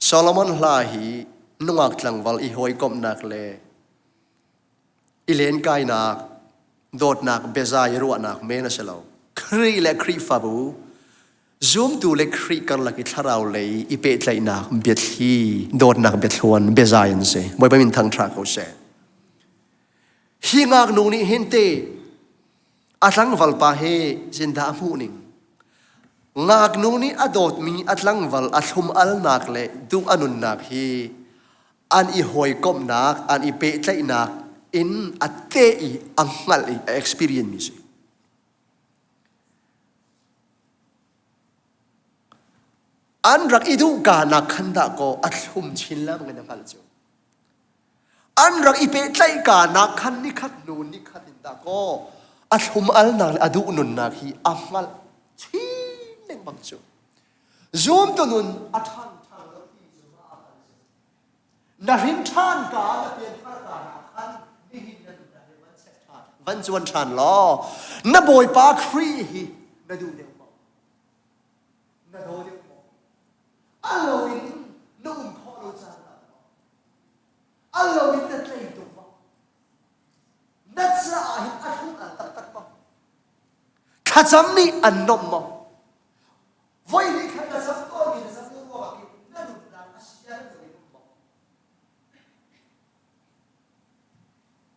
Solomon hla hi nungak tlangval i hawikomhnak le i lenkainak, dawtnak biazai ruahnak men a si lo. Khrih le Khrihfabu Zumtu le Khrih karlak i thlarau lei i pehtlaihnak biathli, dawtnak biathluan, biazai an si. Bawipa min thangṭha ko seh. Hi ngaknu nih hin te a tlangval pa he zindah a hmuh ning. Ngaknu nih a dawtmi a tlangval a thlum alnak le duh a nunnak hi an i hawikomhnak, an i pehtlaihnak in a te i a hngalh i a experience mi si. An rak i duhka nak khan dah kaw a thlum chin lengmang in a hngalh cu. An rak i pehtlaihka nak khan nikhat hnu nikhat in dah kaw a thlum alnak le a duh nunnak hi a hngalh chin lengmang cu. Zumtu nun a ṭhangṭhang lo ti cu a hngalh. Na hrin ṭhan ka na pianthar ka ah khan nihin na nunnak hi van check ṭhan van cuan ṭhan law na Bawipa Khrih hi na duh deuh maw? Na daw deuh maw? A lo in na um khawh lo caan dah maw? A lo in na tlei tuk maw? Na caah hin a thlum al taktak maw? Thlacam nih an nomh maw? Voi hnih khat na cam tawnmi na cam lo ruangah khin na nunnak a sia na in um maw?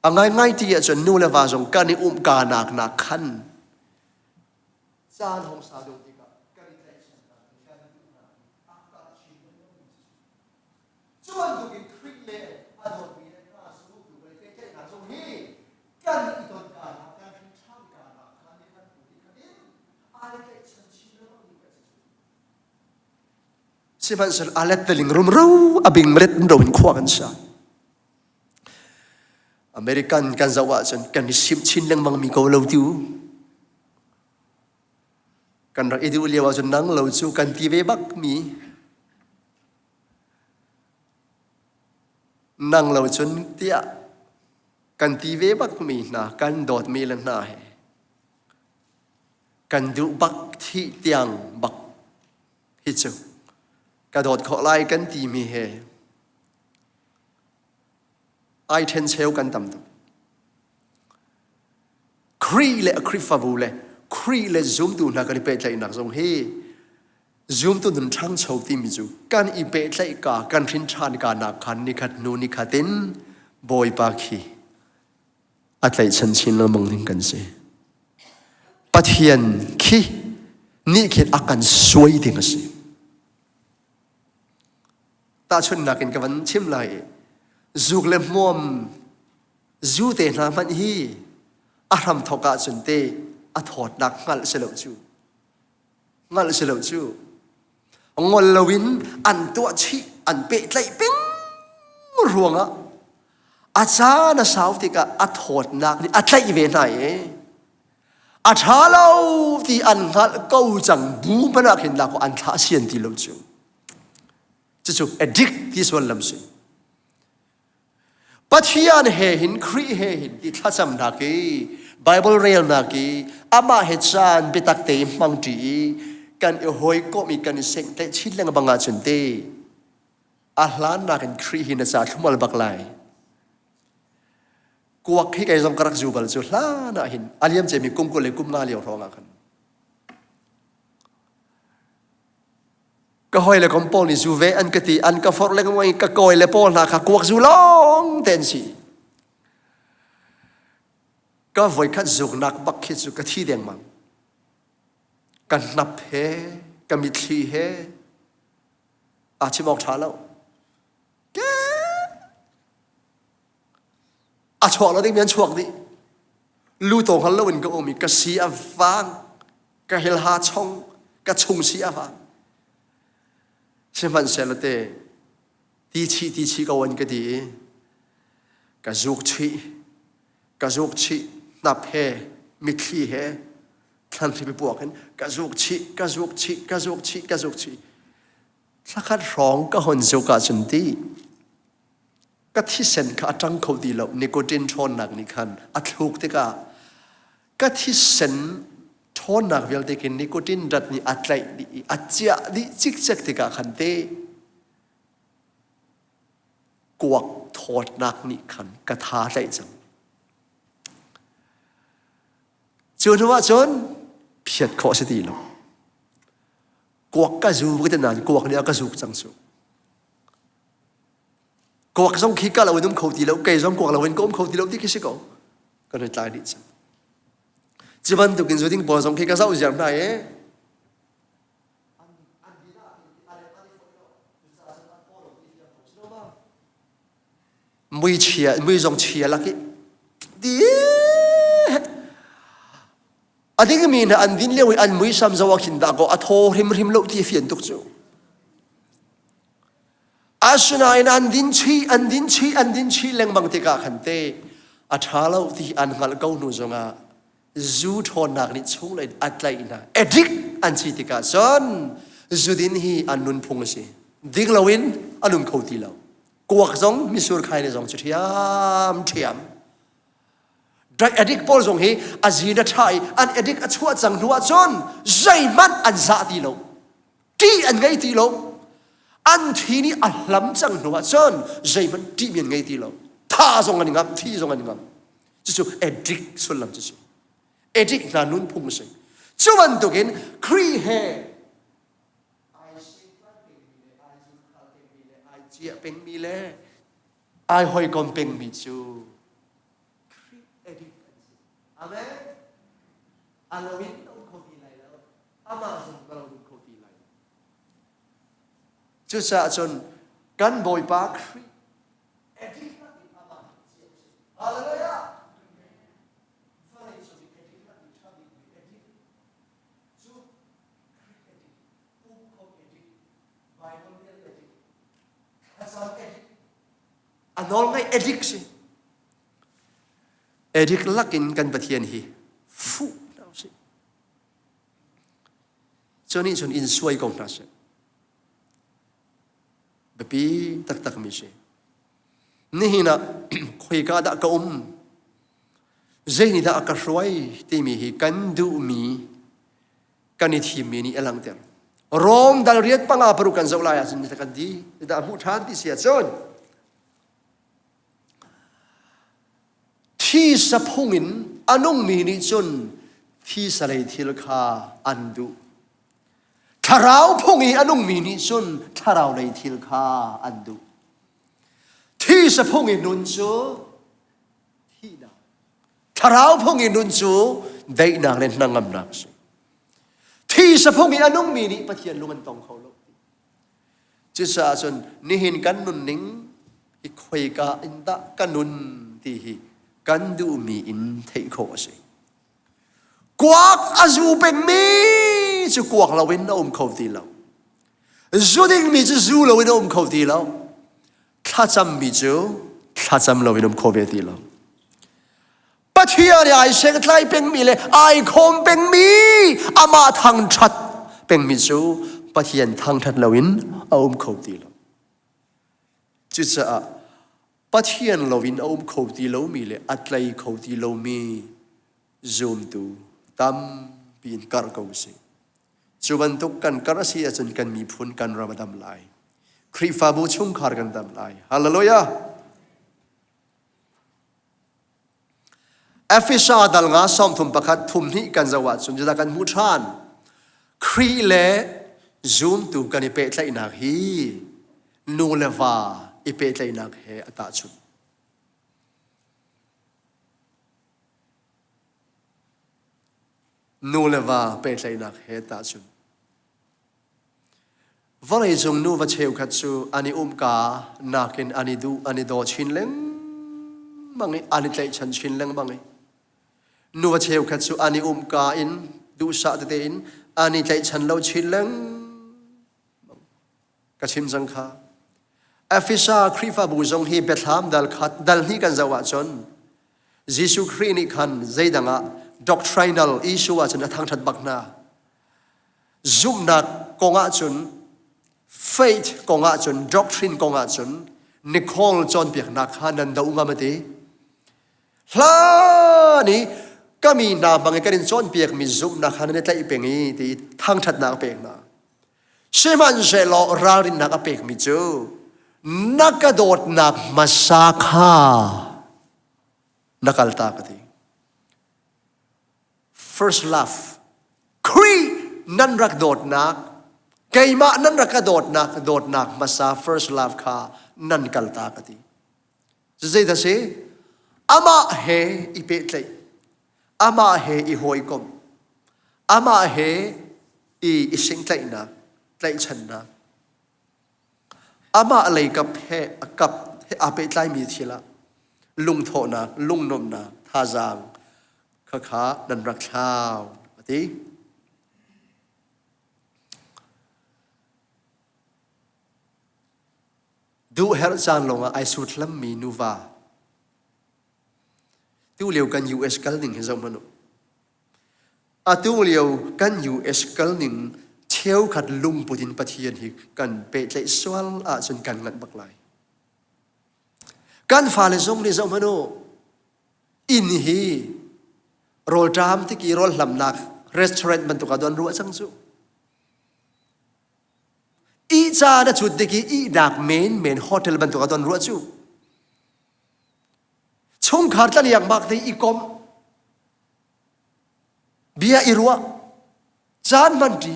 A ngaingai ti ahcun nu le va zong kan i umkanak nak khan caan hong sa deuh tikah kan i tlaihchannak kan i duhnak a karh chin lengmang mi Cu bantukin Khrih le a dawtmi le hna zultu kan i pehtlaihnak zong hi kan i tonkanak, kan hrinṭhankanak kha nikhat hnu nikhat in aa i tlaihchan chin lengmangmi kan si cu. Sihmanhsehlaw a letteling rumro a bingret ro in khua kan sa. American kan zoh ahcun kan i simh chin lengmangmi ko lo ti u. Kan rak i duh lio ahcun nang lo cu kan ti ve bak mi Nang lo cun tiah kan ti ve bakmi hna, kan dawtmi le hna he kan duh bak thih tiang bak hi cu ka dawt khawh lai kan timi he ai ṭhencheu kan tam tuk. Khrih le a Khrihfabu le Khrih le zumtu hna kan i pehtlaihnak zong hi Zumtu nun ṭhangcho timi cu kan i pehtlaihka kan hrin ṭhan ka nak khan nikhat hnu nikhat in Bawipa khi a tlaihchan chin lengmang ding kan si. Pathian khi nih khin a kan suai ding a si. Tahchunhnak in ka van chim lai i zuk le hmuam zu te hna hmanh hi a hramthawk ahcun te a thawtnak hngalh si lo cu. Hngalh si lo cu ngol loin an tuah chih an pehtlaih peng ruangah a caan a sau tikah a thawtnak nih a tlaih ve hna i a ṭha lo ti an hngalh ko cang bu hmanh ah khin lak an thlah sian ti lo cu cucu addict ti suallam si Pathian he hin Khrih he hin ti thlacamnak i Bible relnak i amah he caan biatak te hmang ṭi i kan i hawikomh i kan i senghtlaih chin lengmang ahcun te a hlannak in Khrih hi na ca thlumal bak lai. Kuak hi kei zong ka rak zu bal cu hlan ah hin a liam cemi kum 20 le kum nga lio hrawng ah khan Ka hawi le kom pawl nih zu ve an ka ti, an ka forh lengmang i ka kawi le pawl hna kha kuak zu lawng te an si. Ka voikhat zuknak bak khi cu ka thi dengmang. Ka hnap he, ka mitthli he, aa chim awk ṭha lo. A chuak lo ding mi an chuak dih. Lu to hngal loin ka um i ka si a vang, ka helha chong, ka chung si a vang. Sihmanhsehlaw te ti chih ti chih ko an ka ti i ka zuk chih, ka zuk chih, hnap he, mitthli he, thlanhri puak in ka zuk chih, ka zuk chih, ka zuk chih, ka zuk chih. Thlakhat hrawng ka hon zuk ahcun ti ka thisen kha a ṭang kho ti lo nicotine ṭhawnnak nih khan a thluk tikah ka thisen ṭhawnnak vialte khi nicotine dat nih a tlaih dih i a ciah dih cikcek tikah khan te kuak thawtnak nih khan ka tha tlaih cang. Cu hnu ah cun phiat khawh a si ti lo. Kuak ka zu ka ti nain kuak nih a ka zuk cang cu. Kuak zong khi ka lo in um kho ti lo, kei zong kuak lo in ka um kho ti lo ti khi si ko. Kan i tlai dih cang. Cu bantukin zu ding pawl zong khi ka zoh ziar hna i mui chia mui zong chia lak i di a dingmi hna an din lio i an muisam zoh ah khin dah kaw a thaw hrimhrim lo ti a fian tuk cu. Asinain an din chih, an din chih, an din chih lengmang tikah khan te a ṭha lo ti an hngalh ko hnu zongah zu ṭhawnnak nih chunglei a tlaih hna. Addict an si tikah cun zudin hi an nunphung a si. Ding loin an um kho ti lo. Kuak zong misur khai ne zong cu ṭhiamṭhiam. Drug addict pawl zong hi a zin a ṭha i an addict a chuah cang hnu ahcun zeihmanh an zah ti lo. Ṭih an ngei ti lo. An thi nih a hlam cang hnu ahcun zeihmanh ṭihmi an ngei ti lo. Tha zong an i ngamh, thi zong an i ngamh. Cucu addict sullam cu si. Addict hna nunphung a si. Cu bantukin Khrih he ai sengtlai pengmi le ai zulkhal pengmi le ai ciah pengmi le ai hawikom pengmi cu Khrih addict an si. Amen. A lo in a um kho ti lai lo. Amah zong ka lo um kho ti lai lo. Cucaah cun kan Bawipa Khrih addict in amah hi ciah a si. Hallelujah! Vawlei cung i addict lak i ṭha bikmi addict cu Khrih addict, pumkhom addict, Bible rel addict, thlacam addict, a nawlngaih addict si. Addict lakin kan Pathian hi fuh hna usih. Cu nih cun in suai ko hna seh. Biapi taktak mi si. Nihin ah khoika dah ka um? Zei nih dah a ka hruai timi hi kan duhmi kan i thimmi nih a langhter. Rom dal riat panga paruk kan zoh lai ahcun kan di dah hmuh ṭhan ti si ahcun Thisa phung in a nungmi nih cun thisa lei thil kha an duh. Thlarau phung i a nungmi nih cun thlarau lei thil kha an duh. Thisa phung i nun cu thihnak. Thlarau phung i nun cu daihnak le hnangamnak a si. Thisa phung i a nungmi nih Pathian lung an tong kho lo. Cucaah cun nihin kan nunning hi khoika in dah ka nun ti hi kan duhmi in theih khawh a si. Kuak a zu pengmi cu kuak loin a um kho ti lo. Zu dingmi cu zu loin a um kho ti lo. Thlacammi cu thlacam loin um kho ve ti lo. Pathian i ai sengtlai pengmi le ai khawm pengmi amah thangṭhat pengmi cu Pathian thangṭhat loin a um kho ti lo. Cucaah Pathian loin a um kho ti lomi le a tlei kho ti lomi zumtu tampi in karh ko usih. Cu bantuk kan karh a si ahcun kan miphun kan ram a dam lai. Khrihfabu chungkhar kan dam lai. Hallelujah! Efesa dal nga 31 thum hnih kan zoh ahcun cudah kan hmuh ṭhan. Khrih le zumtu kan i pehtlaihnak hi nu le va i pehtlaihnak he a tahchunh. Nu le va pehtlaihnak he tahchunh. Vawleicung nuva cheukhat cu an i umka nakin an i duh, an i daw chin lengmang i an i tlaihchan chin lengmang i. Nuva cheukhat cu an i umka in duhsah tete in an i tlaihchan lo chin lengmang. Ka chim cang kha. Efesa Khrihfabu zong hi biathlam dal khat dal hnih kan zoh ahcun Jesuh Khrih nih khan zeidang ah doctrinal issue ahcun a thangṭhat bak hna. Zumhnak kong ahcun faith kong ahcun doctrine kong ahcun Nicole cawnpiaknak kha nan do ngam a ti. Hlan i ka mi hna bang i kan in cawnpiakmi zumhnak kha nan i tlaih peng i ti thangṭhatnak a pek hna. Sihmanhsehlaw ralrinnak a pekmi cu na ka dawtnak hmasa kha na kaltak a ti. First love, Khrih nan rak dawtnak, keimah nan rak ka dawtnak, dawtnak hmasa first love kha nan kaltak a ti. Zeidah si? Amah he i pehtlaih, amah he i hawikomh, amah he i i singtlaihnak, tlaihchannak. Amah lei kap he a kap he aa pehtlaimi thil ah lungthawhnak, lungnuamhnak, thazaang khakha nan rak thlau a ti. Duhherh caan lawngah ai sutlammi nuva. Tu lio kan US kal ning hi zoh hmanh u. Atu lio kan US kal ning cheukhat lungput in Pathian hi kan pehtlaih sual ahcun kan nganh bak lai. Kan fale zong nih zoh hmanh u. Inn hi rawlṭam tiki rawl hlamnak restaurant bantuk ah don ruah cang cu. Ih caan a cut tik i ihnak menmen hotel bantuk ah don ruah cu. Chungkhar tlaliak bak te i komh. Bia i ruah. Caan hman ṭi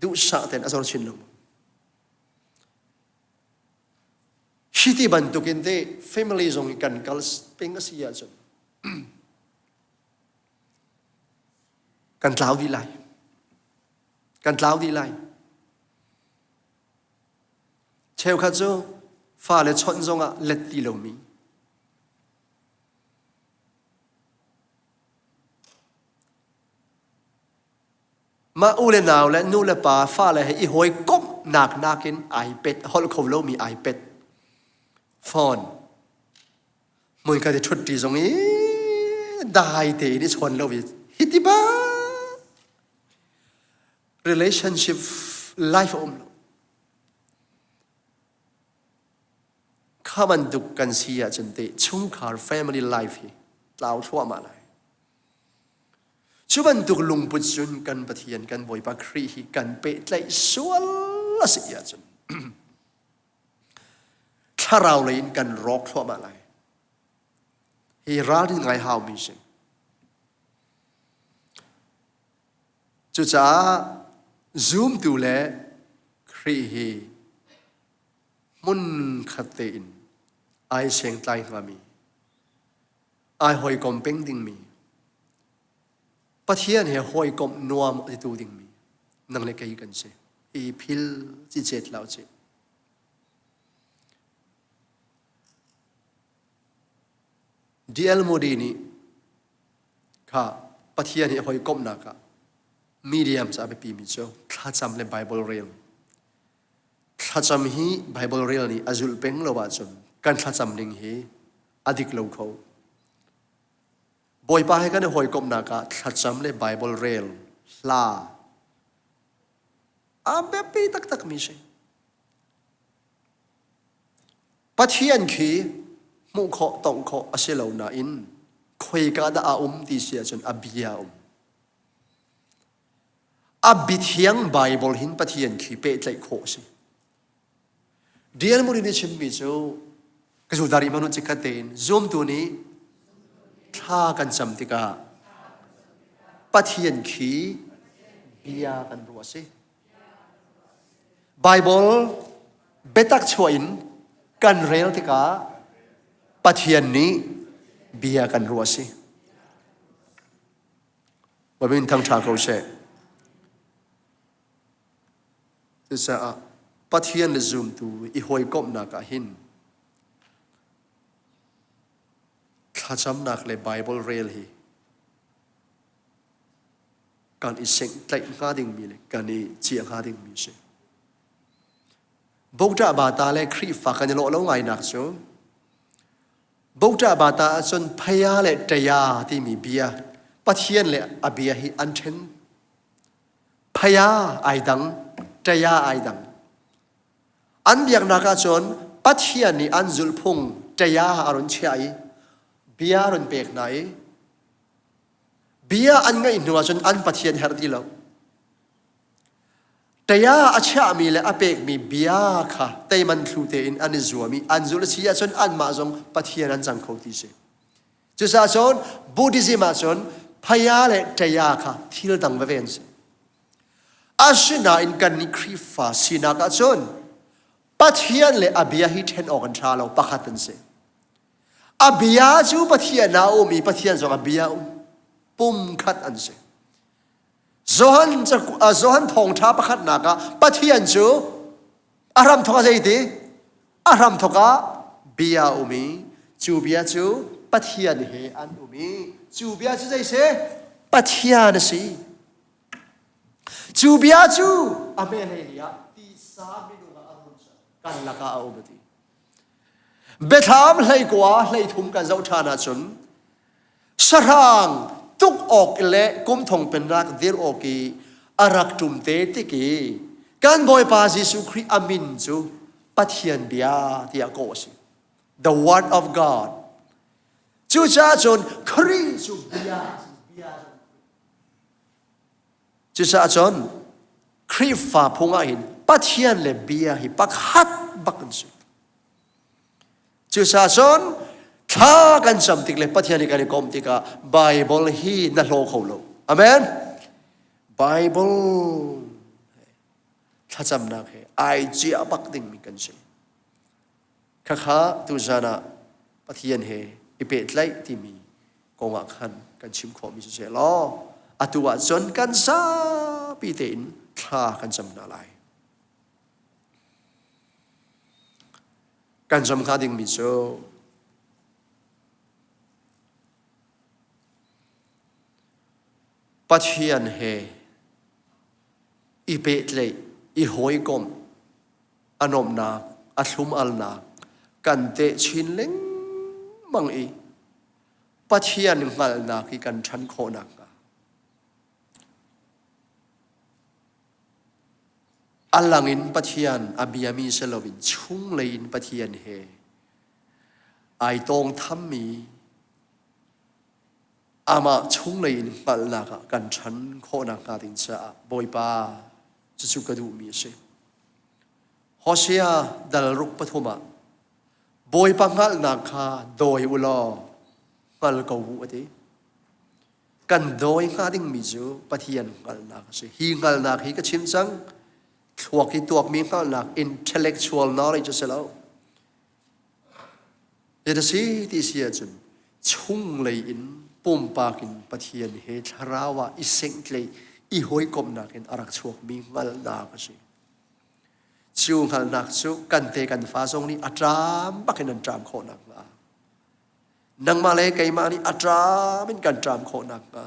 duhsah ten a zor chin lo. Hi ti bantukin te family zong i kan kal peng a si ahcun kan tlau dih lai. Kan tlau dih lai. Cheukhat cu fale chawnh zongah let ti lomi. Mah u le nau le nu le pa fale he i hawikomhnak nakin iPad holh kho lomi iPad phone hmunkhat i ṭhutṭi zong i dai tein i chawn lo i hiti ba Relationship life a um lo. Kha bantuk kan si ahcun te chungkhar family life hi tlau thluahmah lai. Cu bantuk lungput cun kan Pathian kan Bawipa Khrih hi kan pehtlaih sual a si ahcun thlarau lei in kan rawk thluahmah lai. Hi ralrin ngai haumi si. Cucaah zumtu le Khrih hi hmunkhat tein ai sengtlai hngami, ai hawikom peng dingmi, Pathian he hawikomh nuam a titu dingmi nang le kei kan si. Hi phil cicet lau cih. D.L. Moody nih kha Pathian he hawikomhnak ah medium cu a biapimi cu thlacam le Bible rel. Thlacam hi Bible rel nih a zulh peng lo ahcun kan thlacam ning hi a dik lo kho. Bawipa he kan i hawikomhnak ah thlacam le Bible rel hla a biapi taktakmi si. Pathian khi hmuh khawh, tongh khawh a si lo nain khoika dah a um ti si ahcun a bia a um. A biathiang Bible hin Pathian khi pehtlaih khawh a si. D.L. Moody nih chimmi cu ka zuldar i hmanun cikhat tein zumtu nih thla kan cam tikah Pathian khi bia kan ruah a si. Bible biatak chuah in kan rel tikah Pathian nih bia kan ruah si. Bawipa thangṭha ko seh. Cucaah Pathian le zumtu i hawikomhnak ah hin thlacamnak le Bible rel hi Kan i senghtlaih hnga dingmi le kan i ciah hnga dingmi si. Bogta bata le Khrihfa kan i lawh lo ngainak cu Bogta bata ahcun phaya le ṭaya timi bia Pathian le a bia hi an ṭhen. Phaya ai dang, ṭaya ai dang. An biaknak ahcun Pathian nih an zulhphung ṭaya a run chiah i bia a run pek hna i bia an ngaih hnu ahcun an Pathian herh ti lo. Taya a chiahmi le a pekmi bia kha teiman thlu tein an i zuam i an zulh a si ahcun anmah zong Pathian an cang kho ti si. Cucaah cun Buddhism ahcun phaya le taya kha thil dang veve an si. Asinain kannih Khrihfa sinak ahcun Pathian le a bia hi ṭhen awk an ṭha lo, pakhat an si. A bia cu Pathian ah a um i Pathian zong a bia a um. Pumkhat an si. Johan Johan thawngṭha pakhatnak ah Pathian cu a hramthawk ah zeiti? A hramthawk ah bia a um i cu bia cu Pathian he an um i cu bia cu zei si? Pathian a si. Cu bia cu a hmehlei ah tisa minung ah a run kan lakah a um a ti. Biathlam hleikua hleithum kan zoh ṭhan ahcun sahrang tuk awk le kum thong pennak dir awk i a rak ṭum te tik i kan Bawipa Jesuh Khrih a min cu Pathian bia tiah kawh a si. The Word of God. Cucaah cun Khrih cu bia bia Cucaah cun Khrihfa phung ah hin Pathian le bia hi pakhat bak an si. Cucaah cun thla kan cam tik le Pathian he kan i komh tikah Bible hi na hlaw kho lo. Amen. Bible thlacamnak he ai ciah bak dingmi kan si. Khakha tuzan ah Pathian he i pehtlaih timi kong ah khan kan chim khawhmi siseh law atu ah cun kan zapi tein thla kan cam hna lai. Kan cam hnga dingmi cu Pathian he i pehtlaih, i hawikomh, a nuamhnak, a thlum-alnak kan teh chin lengmang i Pathian hngalhnak hi kan ṭhan khawh nakhnga a lang in Pathian a biami si loin chunglei in Pathian he ai tawng thammi amah chunglei in hngalhnak ah kan ṭhan khawh nakhnga ding caah Bawipa cucu ka duhmi a si. Hosea dal ruk pathum ah Bawipa hngalhnak kha dawi u law hngal ko u a ti. Kan dawi hnga dingmi cu Pathian hngalhnak a si. Hi hngalhnak hi ka chim cang. Thluak hi tuakmi hngalhnak intellectual knowledge a si lo. Zei a si ti si ahcun chunglei in pumpak in Pathian he thlarau ah i senghtleih i hawikomhnak in a rak chuakmi hngalhnak a si. Cu hngalhnak cu kan te kan fa zong nih a ṭam bakin an ṭam khawh nakhnga nangmah le keimah nih a ṭam in kan ṭam khawh nakhnga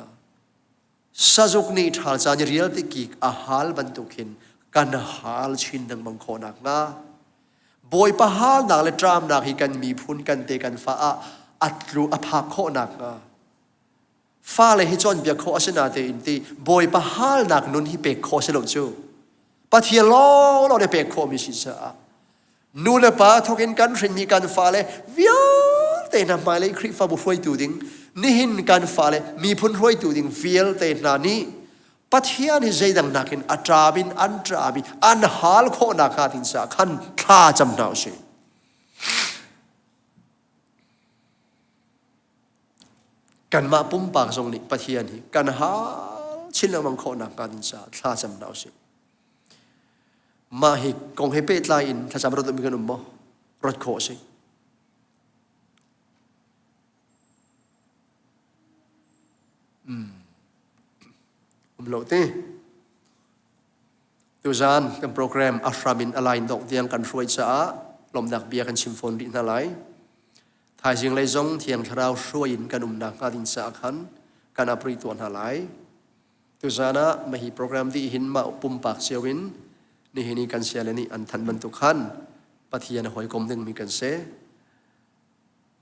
sazuk nih ṭhal caan i rial tikik a hal bantuk hin kan hal chin lengmang khawh nakhnga Bawipa halnak le ṭamnak hi kan miphun kan te kan fa ah a tlu a phak khawh nakhnga fale hi cawnpiak khawh a si natein ti Bawipa halnak nun hi pek khawh a si lo cu Pathian lawnglawng nih pek khawhmi si caah nu le pa thawk in kan hrinmi kan fale vialte hna hmailei Khrihfabu hruaitu ding nihin kan fale miphun hruaitu ding vialte hna nih Pathian hi zeidang nakin a ṭam in an ṭam i an hal khawh nakhnga ding caah khan thla cam hna usih. Kanmah pumpak zong nih Pathian hi kan hal chin lengmang khawh nakhnga ding caah thla cam hna usih. Mah hi kong he pehtlai in thlacam rat ummi kan um maw? Rat khawh a si. Um lo ti. Tuzan kan program a hram in a line dongh tiang kan hruai caah lawmhnak bia kan chim fawn rih hna lai. Thaizing lei zong Thiang Thlarau hruai in kan umnak hnga ding caah khan kan apri tuah hna lai. Tuzan ah mahi program dih hin mah pumpak cio in nihin i kan siale nih an thanh bantuk khan Pathian a hawikom dingmi kan si.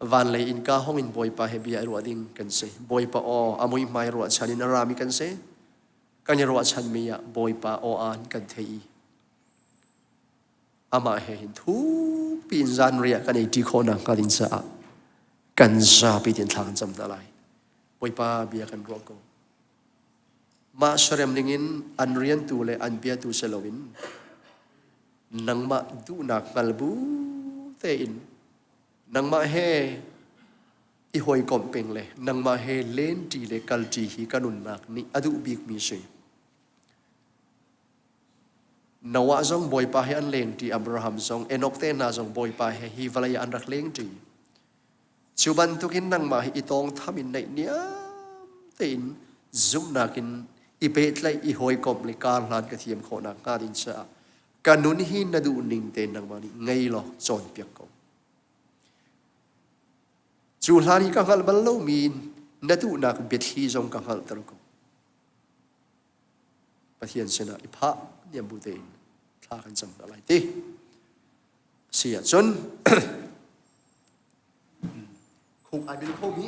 Van lei innka hong in Bawipa he bia i ruah ding kan si. Bawipa aw a muihmai ruahchan in a rami kan si. Kan i ruahchanmi ah Bawipa aw aan kan thei i amah he hin thukpi in zanriah kan ei ṭi khawhnak hnga ding caah kan zapi tein thla kan cam hna lai. Bawipa bia kan ruah ko. Mah serem ningin an riantu le an biatu si loin nangmah duhnak hngal bu tein nangmah he i hawikomh peng le nangmah he lenṭi le kalṭi hi ka nunnak nih a duh bikmi si. Noah zong Bawipa he an lengṭi, Abraham zong, Enoch te hna zong Bawipa he hi vawlei ah an rak lengṭi. Cu bantukin nangmah hi i tawngtham in naihniam tein zumhnak in i pehtlaih, i hawikomh le kar hlan ka thiam khawh nakhnga ding caah ka nun hi na duh ning tein nangmah nih ngei law cawnpiak ko. Cu hlan i ka hngalh bal lomi na duhnak biathli zong ka hngalhter ko. Pathian sinah i phah niam bu tein thla kan cam hna lai ti. Si ahcun khuk ai bil khomi.